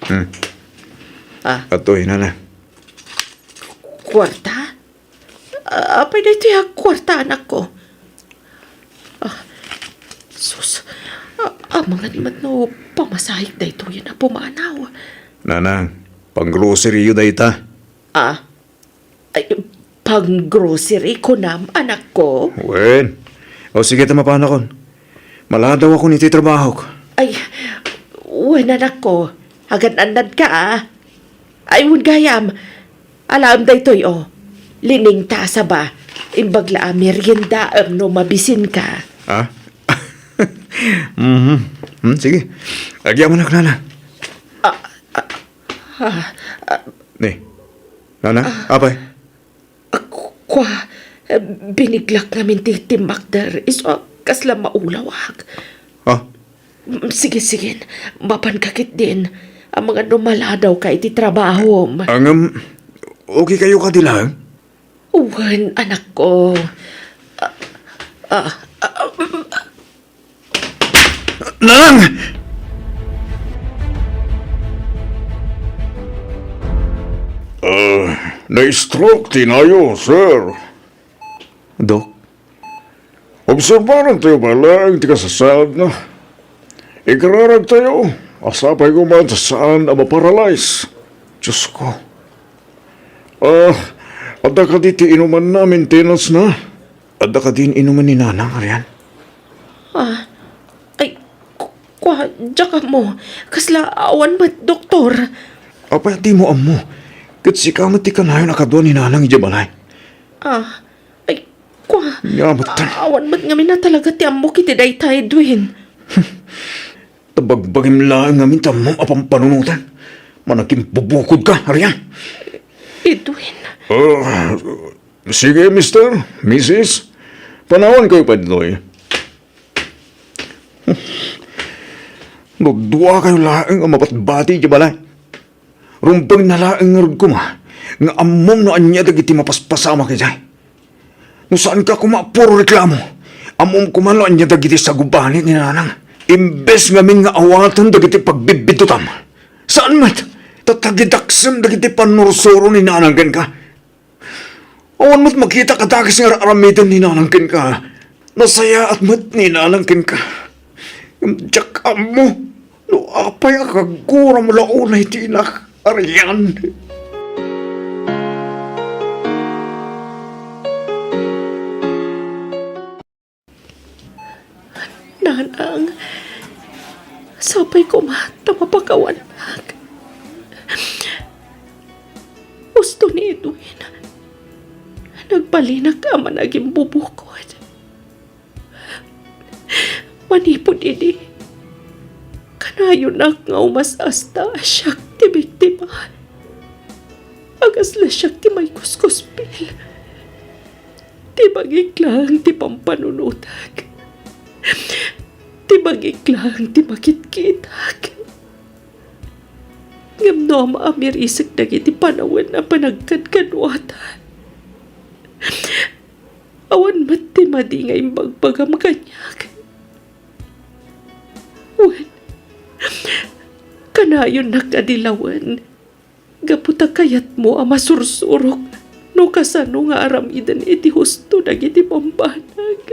Hmm. Ah. Atoy, Nanang. Kuarta? Ah, apay daytoy a kuarta, anakko? Ah, sus. Ah, amangan met no pamasahek daytoyen a pumanaw. Nanang, pang-grocery-yo dayta. Ah, ay, pang-grocery kunam, anakko? Wen. O, sige, ta mapanakon. Maladawakon iti trabahok. Ay, wen, anakko. Agan-annadka, a. Ay, wen gayam. Alaem daytoy, o. Liningta a saba. Imbag la a meriendaem no mabisinka. Ha? Mhm. Hmm, sige. Agyamanak, Nana. Ah, ah, ah, ah. Ni, Nana, apay? Ah, ku-, kua, eh, biniglak ngamin ti timmakder, isu a kasla maulawak. Ah? Mm, sige, sige. Mapanka ketdin. Amangan no maladawka iti trabahom. Ngem, okay kayo kadi laeng? Wen, anakko. Ah, ah, ah, mm. Nanang! Ah, na-stroke ti inayo, sir. Dok? Obserbaran tayo balang ti kasasaadna. Ikararag tayo, a sapay koma ta saan a maparalyze. Diyos ko. Ah, adda kadi ti inumanna, maintenance na? Adda kadi inuman ni Nanang, Arian? Ah, ay, ku-, kua, diak ammo. Kasla awan met doktor. Apay a dimo ammo? Ket sika met ti kanayon a kadua ni Nanang idiay balay. Ah, ay, kua, Nya met. A-, awan met ngamin a talaga ti ammok iti dayta, Edwin. Ta bagbagim laeng ngamin ti ammom a pampanunotan. Managimbubukod ka, Arian. Edwin. Ah, sige, mister, misis. Panawan kayo pay ditoy. No dua kayo laeng a mabatbati idiay balay, rumbengna laeng ngarud koma nga ammom no ania dagiti mapaspasamak idiay. No saanka koma a puro reklamo, ammom koma no ania dagiti sagubanit ni Nanang. Imbes ngamin nga awaten dagiti pagbibidutam, saan met, ta tagidaksem dagiti pannursuro ni Nanang kenka. Awan met makita a dakes nga ar-aramiden ni Nanang kenka. Nasayaat met ni Nanang kenka. Ngem diak ammo no apay a kaguram la unay ti inak, Arian. Nanang, sapay koma ta mapakawannak. Husto ni Edwin, nagbalinak a managimbubukod. Manipud idi, kanayonak nga umas-asta a siak ti biktima. A kasla siak ti maikuskuspil. Ti bagik laeng ti pampanunotak. Ti bagik laeng ti makitkitak. Ngem no maamirisek dagiti panawen a panagkadkaduatan, awan met ti madi nga imbagbagam kaniak. Wen, kanayonnak a dilawen. Gapu ta kayatmo a masursurok no kasano nga aramiden iti husto dagiti bambanag.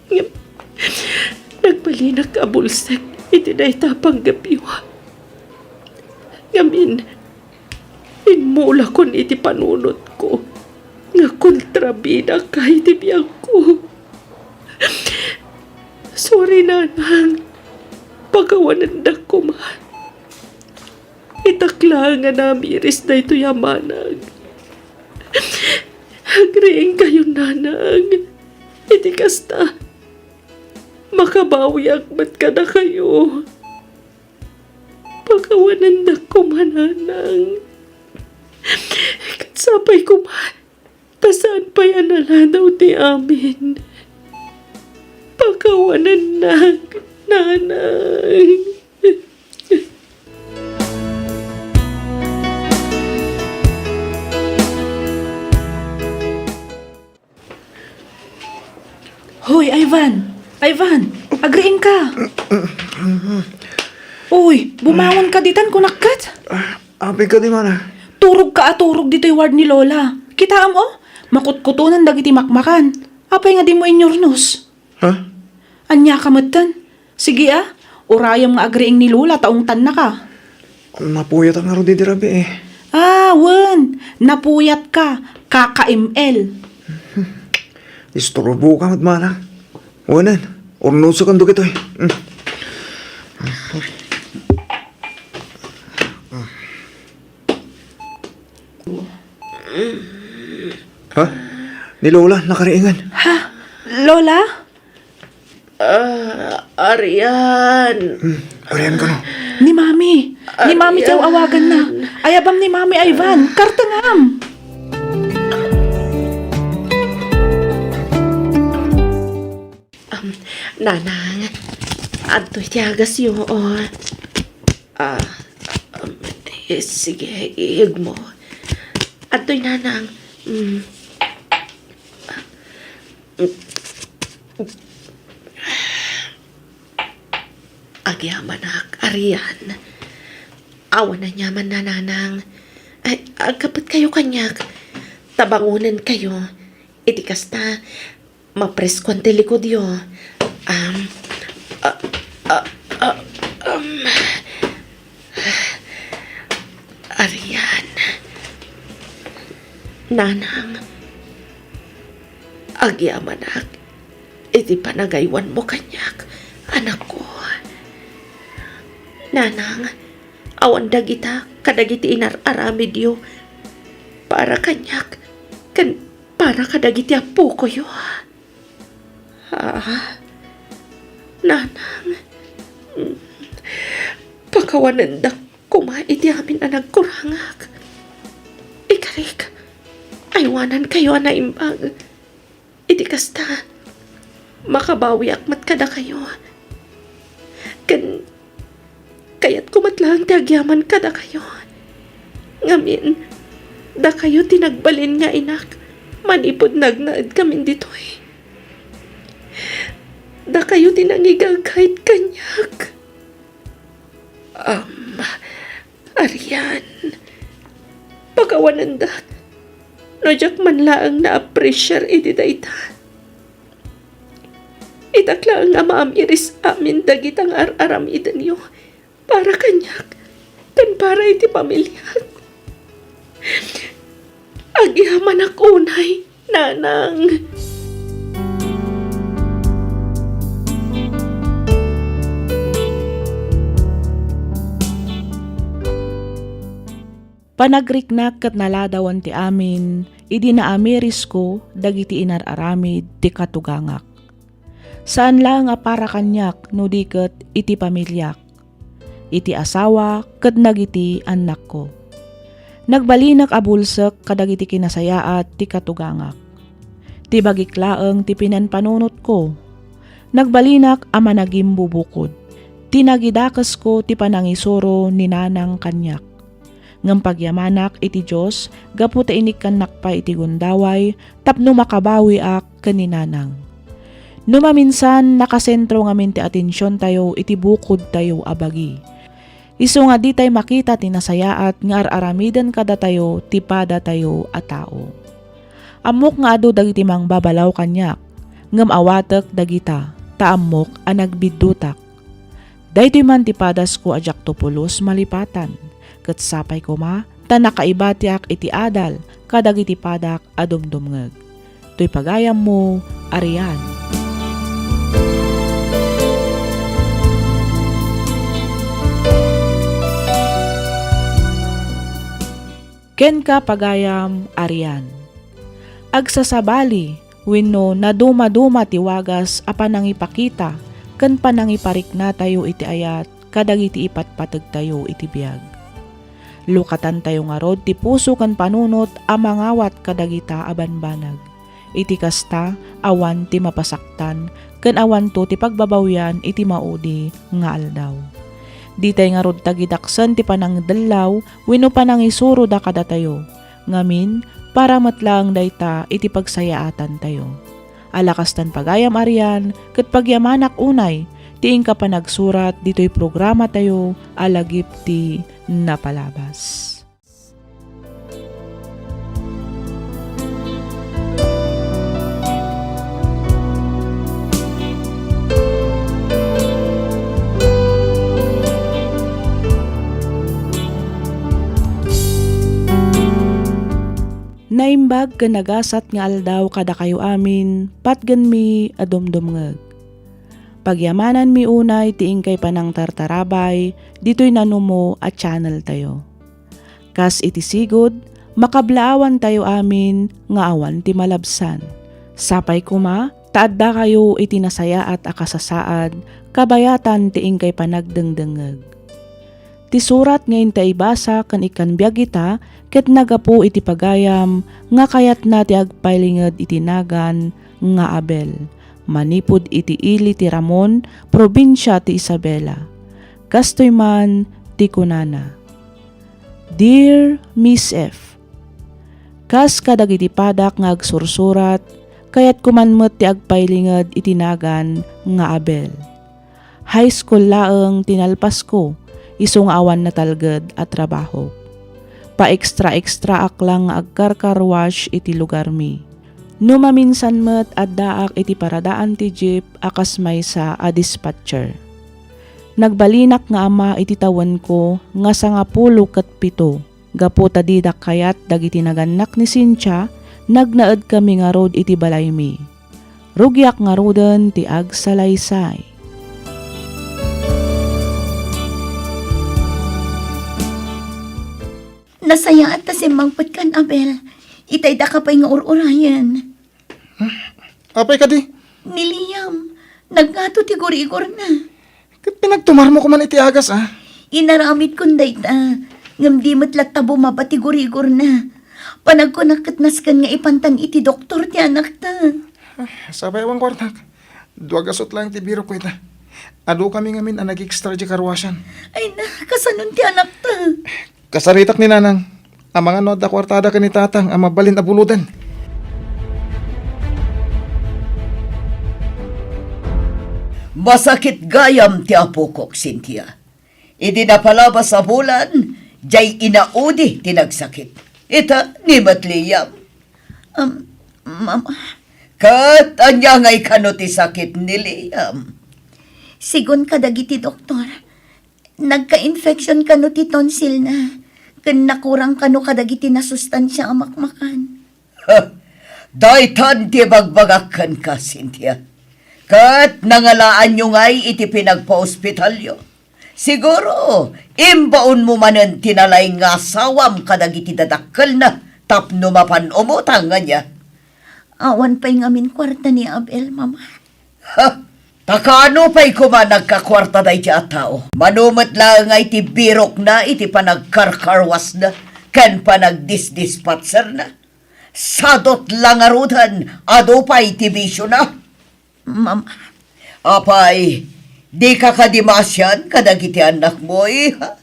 Ngem nagbalinak a bulsek iti dayta a panggapiw. Ngamin, immulakon iti panunotko nga kontrabidaka iti biagko. Sorry, Nanang. Pakawanendak koma. Itak laeng a namiris daytoy a manag. Agriingkayo, Nanang. Iti kasta, makabawiak met kadakayo. Pakawanendak koma, Nanang. Ket sapay koma, ta saan pay a naladaw ti amin. Pakawanennak, Nanang. Hoy, Ivan! Ivan! Agriingka! Uy, bumangon ka ditan, kunak ket? Ah, apay ka di mana? Turog ka a turog ditoy ward ni Lola. Kitaem, o? Makutkutonen dagiti makmakan. Apay nga dimo inyurnos? Ha? Ania ka metten? Sige a, urayem nga agriing ni Lola ta ungtannaka. Napuyat a ngarud idi rabii. Ah, wen, napuyat ka, kaka-M L. Isturbo ka met mana. Wenen, urnosakan dagitoy. Mm. Ha? Ni Lola, nakariingan. Ha? Lola? Ah, Arian. Hmm, Arian kano? Ni Mami. Ni Mami ti Arian. Aw-awaganna. Ayabam ni Mami, Ivan. Kartengam. Um, Nanang, adtoy ti agasyo, o. Ah, um, eh, sige, iyegmo. Adtoy, Nanang. Mm. Agyamanak, Arian. Awan aniamanna, Nanang. Ay, agkapetkayo kaniak. Ta bangonenkayo. Iti kasta, mapreskoan ti likudyo. Am, a, a, a, am. Arian. Nanang. Agyamanak. iti panagaywanmo kaniak, anakko. Nanang, awan dagita kadagiti inar-aramidyo para kaniak ken para kadagiti appokoyo. Ah, Nanang, mm, pakawanendak koma iti amin a nagkurangak. Ikarik, aywanankayo a naimbag. Iti kasta, makabawiak met kadakayo. Ken kayatko met laeng ti agyaman kadakayo. Ngamin, dakayo ti nagbalin nga inak manipud nagnaedkamin ditoy. Dakayo ti nangigagayat kaniak. Am, Arian, pakawanendak no diak man laeng na-appreciar iti dayta. Itak laeng a maamiris amin dagita nga ar-aramidenyo para kaniak ken para iti pamiliak. Agyamanak unay, Nanang. Panagriknak ket naladawan ti amin idi naamirisko dagiti inar-aramid ti katugangak. Saan laeng a para kaniak no di ket iti pamiliak, iti asawa ket dagiti annakko. Nagbalinak a bulsek kadagiti kinasayaat ti katugangak. Ti bagik laeng ti pinanpanunotko. Nagbalinak a managimbubukod. Ti nagidakesko ti panangisuro ni Nanang kaniak. Ngem pagyamanak iti Dios gapu ta inikkannak pay iti gundaway tapno makabawiak ken ni Nanang. No maminsan, nakasentro ngamin ti atensiontayo iti bukodtayo a bagi. Isu nga ditay makita ti nasayaat nga ar-aramiden kadatayo ti padatayo a tao. Ammok nga adu dagiti mangbabalaw kaniak, ngem awatek dagita, ta ammok a nagbiddutak. Daytoy man ti padasko a diakto pulos malipatan, ket sapay koma ta nakaibatiak iti adal kadagiti padak a dumdumngeg. Toy pagayammo, Arian. Kenka, pagayam, Arian. Agsasabali wenno nadumaduma ti wagas a panangipakita ken panangipariknatayo iti ayat kadagiti ipatpategtayo iti biag. Lukatantayo ngarud ti puso ken panunot a mangawat kadagita a banbanag. Iti kasta, awan ti mapasaktan ken awanto ti pagbabawian iti maudi nga aldaw. Ditay ngarud tagidaksen ti panangdellaw wenno panangisuroda kadatayo, ngamin, para met laeng dayta iti pagsayaatantayo. Ala kastan, pagayam Arian, ket pagyamanak unay ti inka panagsurat ditoy programatayo a Lagip ti Napalabas. Naimbag ken nagasat nga aldaw kadakayo amin, patgenmi a dumdumngeg. Pagyamananmi unay ti inkay panangtartarabay ditoy nanumo a channeltayo. Kas iti sigud, makablaawantayo amin nga awan ti malabsan. Sapay koma ta addakayo iti nasayaat a kasasaad kabayatan ti inkay panagdengdengngeg. Ti surat nga inta ibasa ken ikkan biag ita ket nagapu iti pagayam nga kayatna ti agpailinged iti nagan nga Abel, manipud iti ili ti Ramon, probinsia ti Isabela. Kastoy man ti kunana, Dear Miss F, kas kadagiti padak nga agsursurat, kayatko man met ti agpailinged iti nagan nga Abel. High school laeng ti nalpasko, isu nga awan natalged a trabaho. Pa-extra-extraak lang nga agkarkarwash iti lugarmi. No maminsan met, addaak iti paradaan ti jeep a kas maysa a dispatcher. Nagbalinak nga ama iti tawenko nga sangapulo ket pito. Gapu ta didak kayat dagiti nagannak ni Cynthia, nagnaedkami ngarud iti balaymi. Rugiak ngaruden ti agsalaysay. Nasayaat ta simmangpetkan, Abel. Itay daka pay nga ur-urayen. Apay kadi? Ni Liam, nagngato ti gurigorna. Ket pinagtumarmo koman iti agas, a? Inaramidkon dayta, ngem di met latta bumaba ti gurigorna. Panagkunak ket nasken nga ipantan iti doktor ti anakta. Ay, sapay awan kuartak. Dua gasut laeng ti birokko ita. Adu kami ngamin a nag-extra di karuasan. Ay na, kasanon ti anakta? Kasaritak ni Nanang. Amangan no adda kuartada ken ni Tatang a mabalin a buloden. Masakit gayam ti apokok, Cynthia. Idi napalabas a bulan, diay inaudi ti nagsakit. Ita, ni met Liam. Um, Mama. Ket ania ngay kano ti sakit ni Liam? Sigun kadagiti doktor, nagka-infection kano ti tonsilna, ken nakurang kano kadagiti nasustansia a makmakan. Ha! Daytan ti ibagbagak kenka, Cynthia. Ket nangalaanyo ngay iti pinagpaospitalyo. Siguro, imbaonmo manen ti nalaing nga asawam kadagiti dadakkelna tapno mapan umutang, ania? Awan pay ngamin kuarta ni Abel, Mama. Ha! Ta kaano pay koma nagkakuarta daydiay a tao? Mano met laeng ngay ti birokna iti panagkarkarwasna ken panagdisdispatserna. Sadot la ngaruden, adu pay ti bisiona. Mama. Apay, dika kadi maasian kadagiti annakmo, iha?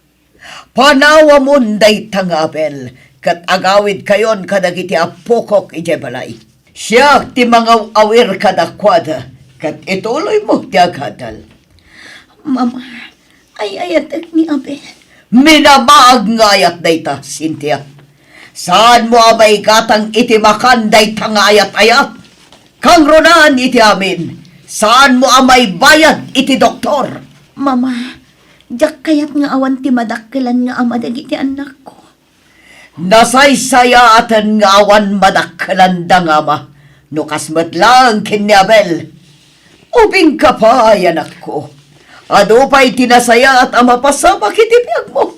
Panawamon dayta nga Abel, ket agawidkayon kadagiti appokok idiay balay. Siak ti mangaw-awir kadakuada, ket ituloymo ti agadal. Mama, ay-ayatek ni Abel. Minamaag nga ayat dayta, Cynthia. Saanmo a maigatang iti makan dayta nga ayat-ayat. Kangrunaan iti amin, saanmo a maibayad iti doktor. Mama, diak kayat nga awan ti madakkelan nga ama dagiti annakko. Nasaysayaaten nga awan madakkelanda nga ama no kas met laeng ken ni Abel. Ubingka pay, anakko. Adu pay ti nasayaat a mapasamak iti biagmo.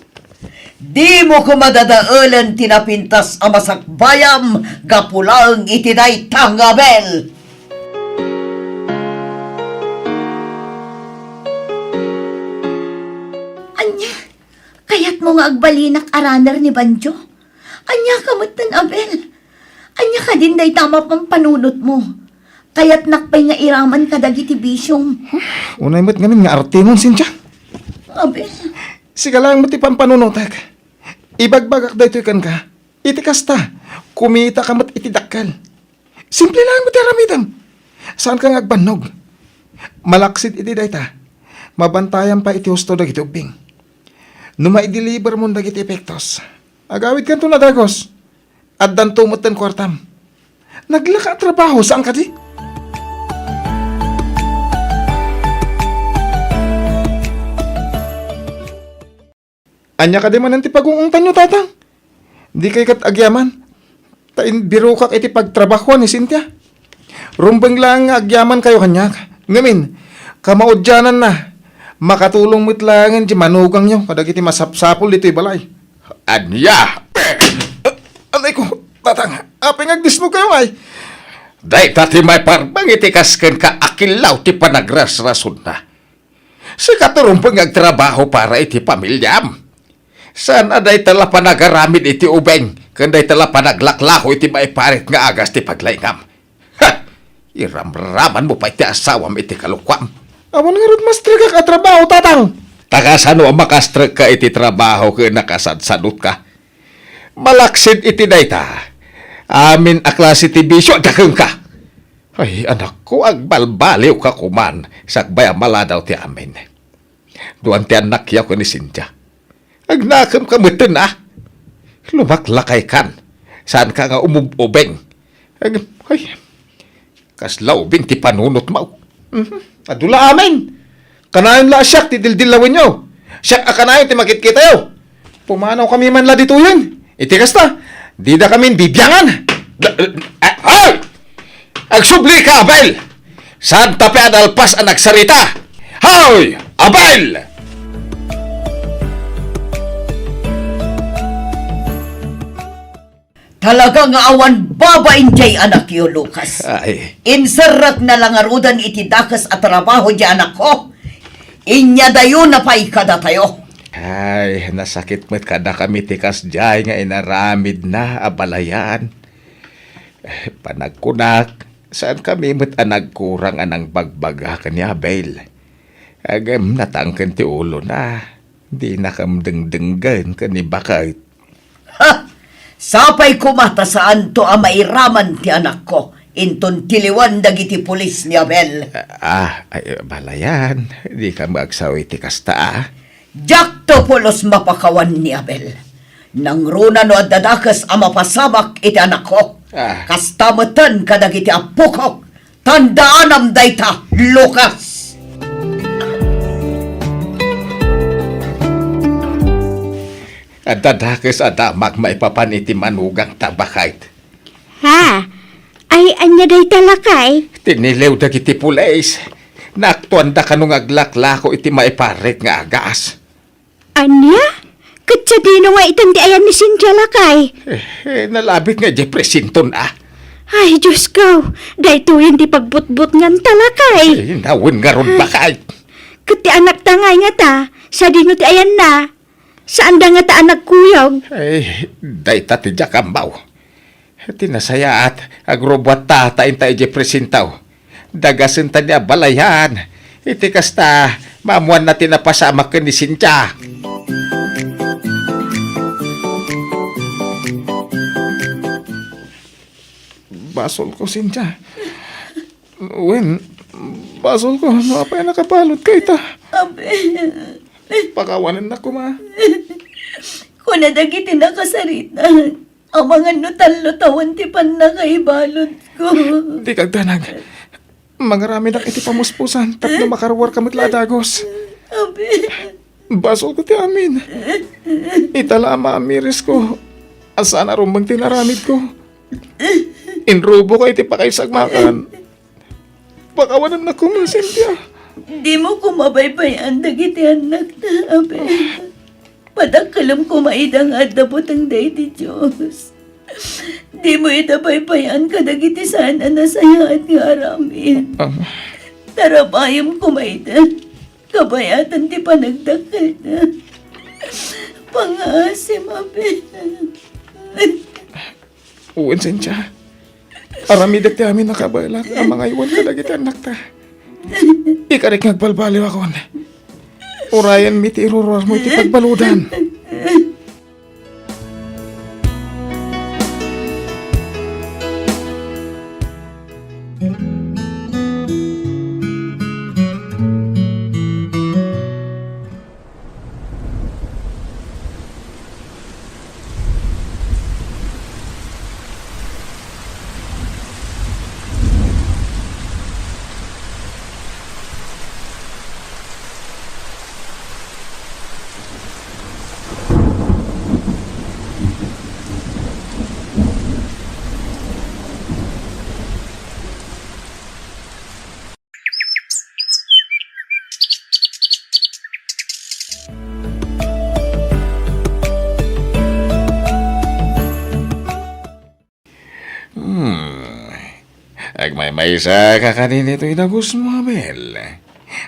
Dimo koma dadaelen ti napintas a masakbayam gapu laeng iti dayta nga Abel. Ania? Kayatmo nga agbalinak a runner ni Banjo? Ania ka metten, Abel? Ania kadin dayta a mapampanunotmo? Kayatnak pay nga iraman kadagiti bisiom. Unay met ngamin nga artemon, Cynthia. Abel. Sika laeng met ti pampanunotek. Ibagbagak daytoy kenka. Iti kasta, kumitaka met iti dakkel. Simple laeng met ti aramidem. Saanka nga agbannog. Malaksid iti dayta, mabantayam pay iti husto dagiti ubbing. No maidelivermon dagiti epektos, agawidkanto a dagus. Addanto metten kuartam. Naglaka a trabaho, saan kadi? Ania kadi manen ti pagung-ungtanyo, Tatang? Dikay ket agyaman, ta imbirokak iti pagtrabahoan ni Cynthia. Rumbeng laeng nga agyamankayo kaniak. Ngamin, kamaudiananna, makatulong met laengen ti manugangyo kadagiti masapsapul ditoy balay. Ania? Anay ko, Tatang, apay nga agdismogkayo ngay? Dayta ti maiparbeng iti kas kenka a killaw ti panagrasrasonna. Sika ti rumbeng nga agtrabaho para iti pamiliam. Saan a dayta la panagaramid iti ubing ken dayta la panaglaklako iti maiparit nga agas ti paglaingam. Ha! Iramramanmo pay ti asawam iti kalokuam. Awan ngarud mastregak a trabaho, Tatang! Ta kasano a makastrekka iti trabaho ken nakasadsadutka? Malaksid iti dayta, amin a klase ti bisio adda kenka. Ay, anakko, agbalbaliwka koman, sakbay a maladaw ti amin. Duan ti annakyo ken ni Cynthia. Agnakemka metten a. Lumaklakaykan. Saanka nga umub-ubing. Ag-, ay, kasla ubing ti panunotmo. Mhm. Adu la amin. Kanayon la a siak ti dildillawenyo. Siak a kanayon ti makitkitayo. Pumanawkami man la ditoyen. Iti kasta, didakamin bibiangan. Da-, a-, ay! Agsublika, Abel! Saanta pay a nalpas a nagsarita. Hoy, Abel! Talaga nga awan babain diay anakyo, Lucas. Ay. Inserrekna la ngaruden iti dakes a trabaho diay anakko. Inyadayona pay kadatayo. Ay, nasakit met kadakami ti kasdiay nga inaramidna, abalayan. Panagkunak, saankami met a nagkurang a nangbagbaga ken ni Abel. Ngem natangken ti ulona. Dinakam dengdenggen ken ni baket. Ha! Sapay koma ta saanto a mairaman ti anakko inton tiliwan dagiti pulis ni Abel. Ah, ay, balayan, dikam agsaw iti kasta, a. Diakto pulos mapakawan ni Abel. Nangruna no adda dakes a mapasamak iti anakko. Ah. Kasta metten kadagiti appokok. Tandaanam dayta, Lucas! Adda dakes a damag maipapan iti manugangta, baket. Ha? Ay, ania dayta, lakay? Tiniliw dagiti pulis. Naaktuanda kano nga aglaklako iti maiparit nga agas. Ania? Ket sadino nga itan ti ayan ni Cynthia, lakay? Eh, eh, nalabit nga idiay presinto, a. Ay, Diosko, daytoyen ti pagbutbutnganta, lakay. Eh, nawen ngarud, baket. Ket ti anakta ngay ngata, sadino ti ayanna? Saanda ngata a nagkuyog? Eh, dayta ti diak ammo. Ti nasayaat, agrubbuatta ta inta idiay presinto. Dagasenta ni abalayan. Iti kasta, maammuanna ti napasamak ken ni Cynthia. Basolko, Cynthia. Wen, basolko, no apay a nakabaludka ita. Abi. Pakawanennak koma. Kuna dagiti nakasarita. Amangan no tallo tawen ti pannakaibaludko. Dika agdanag. Mangaramidak iti pamuspusan tapno makaruarka met la a dagus. Abi. Basolko ti amin. Ita la a maamirisko a saan a rumbeng ti inaramidko. Inruboka iti pakaisagmakan. Pakawanennak koma, Cynthia. Dimo koma baybay-an dagiti annakta, Abi. Padakkelem koma ida nga adda butengda iti Dios. Dimo ida baybay-an kadagiti saan a nasayaat nga aramid. Ama. Tarabayem koma ida. Kabayatan ti panagdakkelda. Pangaasim, Abi. Wen, Cynthia. Aramidek ti amin a kabaelak a mangaywan kadagiti annakta. Ikarik nga agbalbaliwakon. Urayenmi ti iruruarmo iti pagbaludan. Hmm. Agmaymaysa ka kadin itoy dagusmo, Abel.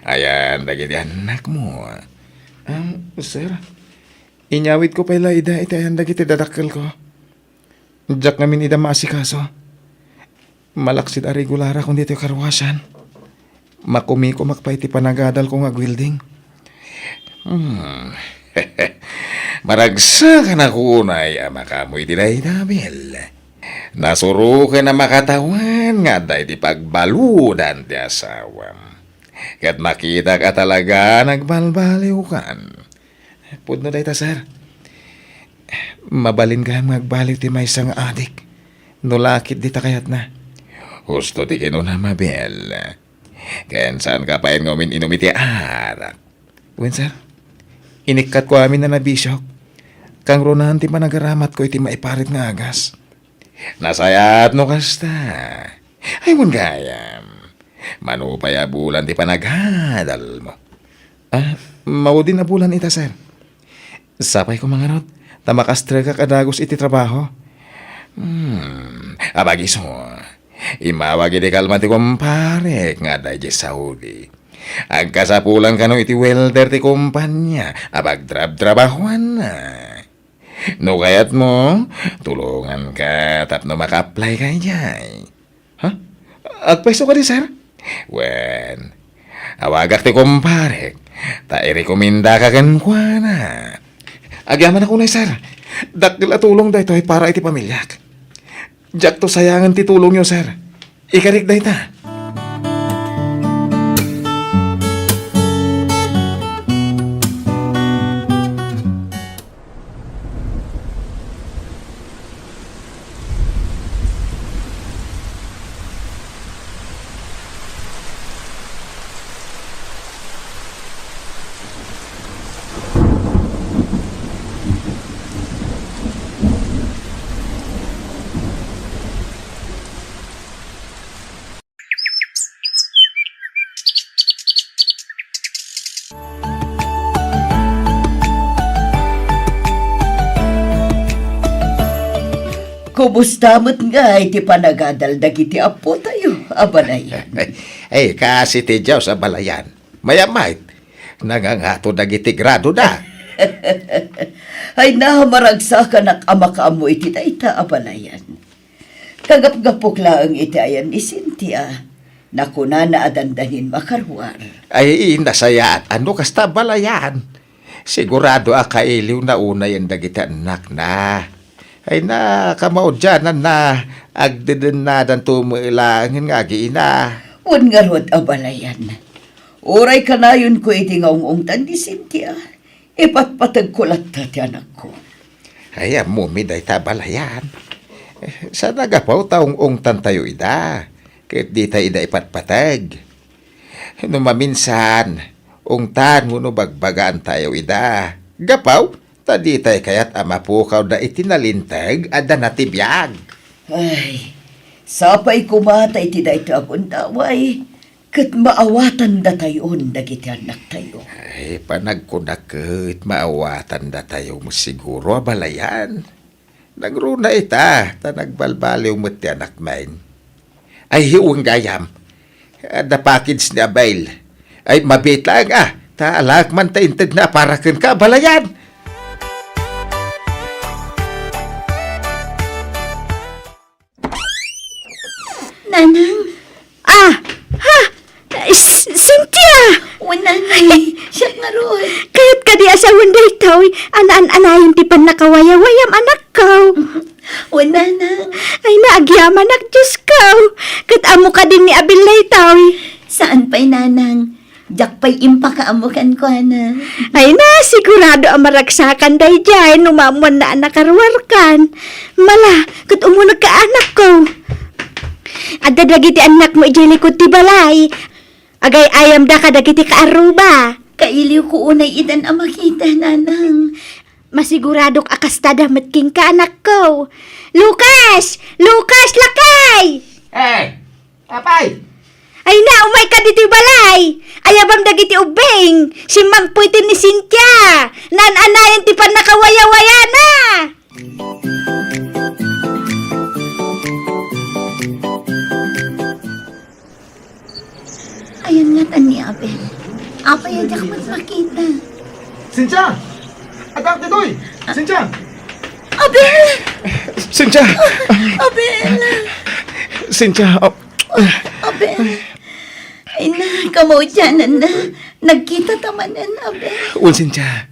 Ayan dagiti annakmo. Um, sir, inyawidko pay la ida iti ayan dagiti dadakkelko. Diak ngamin ida maasikaso. Malaksid a regularakon ditoy karuasan. Makumikomak pay ti panagadalko nga agwelding. Hmm. Maragsakan a kunay a makaammo iti dayta, Abel. Nasuroken a makatawen nga adda iti pagbaludan ti asawam. Ket makitak a talaga nagbalbaliwkan. Pudno dayta, sir. Mabalin gayam nga agbaliw ti maysa nga adik no la ket dita kayatna. Husto ti kinunam, Abel. Ken saanka pay nga umin-inum iti arak. Wen, sir. Inikkatko amin a nabisiok. Kangrunaen ti panagaramatko iti maiparit nga agas. Nasayaat no kasta. Ay, wen gayam. Mano pay a bulan ti panagadalmo? Ah, maudin a bulan ita, sir. Sapay ko mangarot, ta makastrekak a dagus iti trabaho. Hmm, abagiso. Immawag iti kalman ti kumparek nga adda idiay Saudi. Agkasapulan kano iti welder ti kumpanya a pagtrabtrabahuanna. No kayatmo, tulonganka tapno maka-apply ka idiay. Ha? Agpayso kadi, sir? Wen, awagak ti kumparek, ta irekomendaka kenkuana. Agyamanak unay, sir. Dakkel a tulong daytoy para iti pamiliak. Diakto sayangen ti tulongyo, sir. Ikarik dayta. Kumusta met ngay ti panagadal dagiti appotayo, abalayan? Ay, kaasi ti Dios, abalayan. Mayat met, nangangato dagiti gradoda. Ay, na, maragsakanak a makaammo iti dayta, abalayan. Kagapgapok laeng iti ayan ni Cynthia, nakunana a dandanin makaruar. Ay, nasayaat a no kasta, abalayan. Sigurado a kailiwna unayen dagiti annakna. Ay na, kamaudiananna, agdedennadanto met laengen nga agiina. Wen ngarud, abalayan. Uray kanayonko iti nga ung-ungtan ni Cynthia, ipatpategko latta ti anakko. Ay, ammomi dayta, abalayan. Saan a gapu ta ung-ungtantayo ida, ket dita ida ipatpateg. No maminsan, ungtan wenno bagbagaantayo ida. Gapu ta ditay kayat a mapukawda iti nalinteg a dana ti biag. Ay, sapay koma ta iti daytoy a gundaway, ket maawatandatayon dagiti annaktayo. Ay, panagkunak ket maawatandatayo met siguro, abalayan. Nangruna ita, ta nagbalbaliw met ti anakmi. Ay, wen gayam. Adda package ni Abel. Ay, mabiit laeng, ah, ta alaek man ta integna a para kenka, abalayan. Nanang. Ah! Ha! S-, Cynthia! Wen, Nanang. Ay. Siak ngarud. Kayat kadi a sawen daytoy, an-an-anayon ti pannakawayawayam, anakko. Wen, Nanang. Ay, naagyamanak, Diosko. Ket ammo kadi ni Abel daytoy? Saan pay, Nanang. Diak pay impakaammo kenkuana. Ay na, sigurado a maragsakan daydiay no maammoanna a nakaruarkan. Mala, ket umunegka, anakko. Adda dagiti annakmo idiay likud ti balay. Agay-ayamda kadagiti kaarruba. Kailiwko unay itan a makita, Nanang. Masiguradok a kastada met kenka, anakko. Lukas! Lukas, lakay! Eh, Apay! Ay na, umayka ditoy balay! Ayabam dagiti ubbing! Simmangpuyten ni Cynthia! Naan-anayon ti pannakawayawayana! Ayan ngatan ni Abel. Apay a diak met makita. Cynthia! Adda ditoy! Cynthia! Abel! Cynthia! Abel! Cynthia, ap- Abel. Ay na, kamaudiananna. Nagkitata manen, Abel. Wen, Cynthia.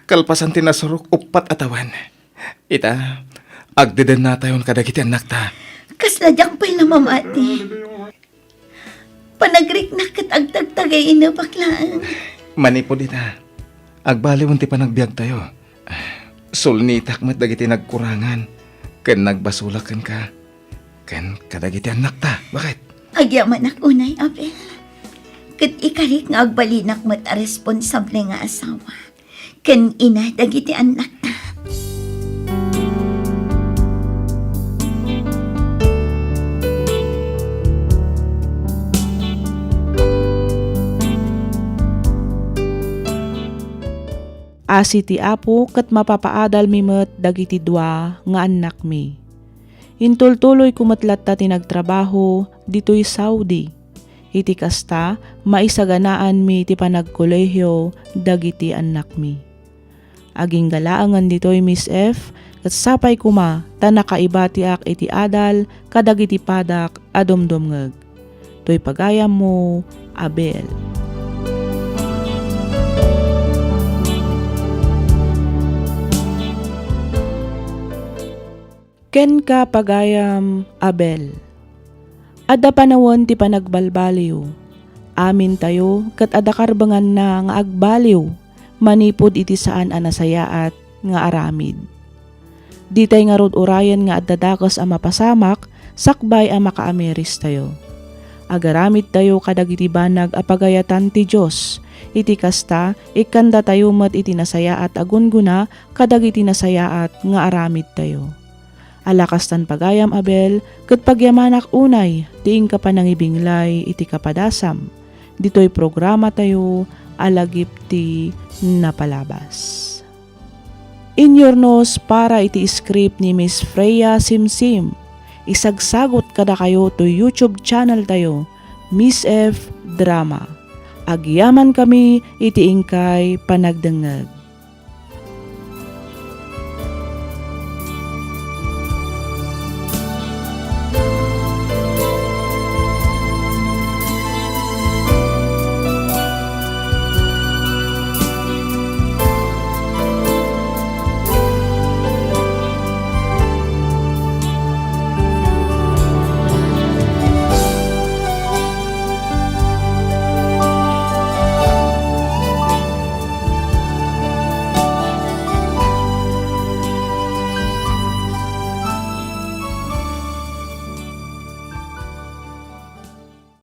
Kalpasan ti nasurok uppat a tawen. Ita, agdedennatayon kadagiti annakta. Kasla diak pay la mamati. Panagriknak ket agtagtagay inebak laeng. Manipud ita, agbaliwen ti panagbiagtayo. Sulnitak met dagiti nagkurangan ken nagbasolak kenka ken kadagiti annakta. Baket? Agyamanak unay, Abel. Ket ikarik nga agbalinak met a responsable nga asawa ken ina dagiti annakta. Asi ti Apo ket mapapaadalmi met dagiti dua nga annakmi. Intultuloyko met latta ti nagtrabaho ditoy Saudi. Iti kasta, maisaganaanmi ti panagkolehio dagiti annakmi. Aginggalaangan ditoy, Miss F, ket sapay koma ta nakaibatiak iti adal kadagiti padak a dumdumngeg. Toy pagayammo, Abel. Kenka, pagayam Abel. Adda panawen ti panagbalbaliw. Amintayo ket adda karbenganna nga agbaliw manipud iti saan a nasayaat nga aramid. Ditay ngarud urayen nga adda dakes a mapasamak sakbay a makaamiristayo. Agaramidtayo kadagiti banag a pagayatan ti Dios. Iti kasta, ikkandatayo met iti nasayaat a gunggona kadagiti nasayaat nga aramidtayo. Ala kastan, pagayam Abel, ket pagyamanak unay ti inka panangibinglay iti kapadasam ditoy programatayo a Lagip ti Napalabas. Inyurnos para iti script ni Miss Freya Simsim. Isagsagot kadakayo toy YouTube channel tayo, Miss F Drama. Agyamankami iti inkay panagdengngeg.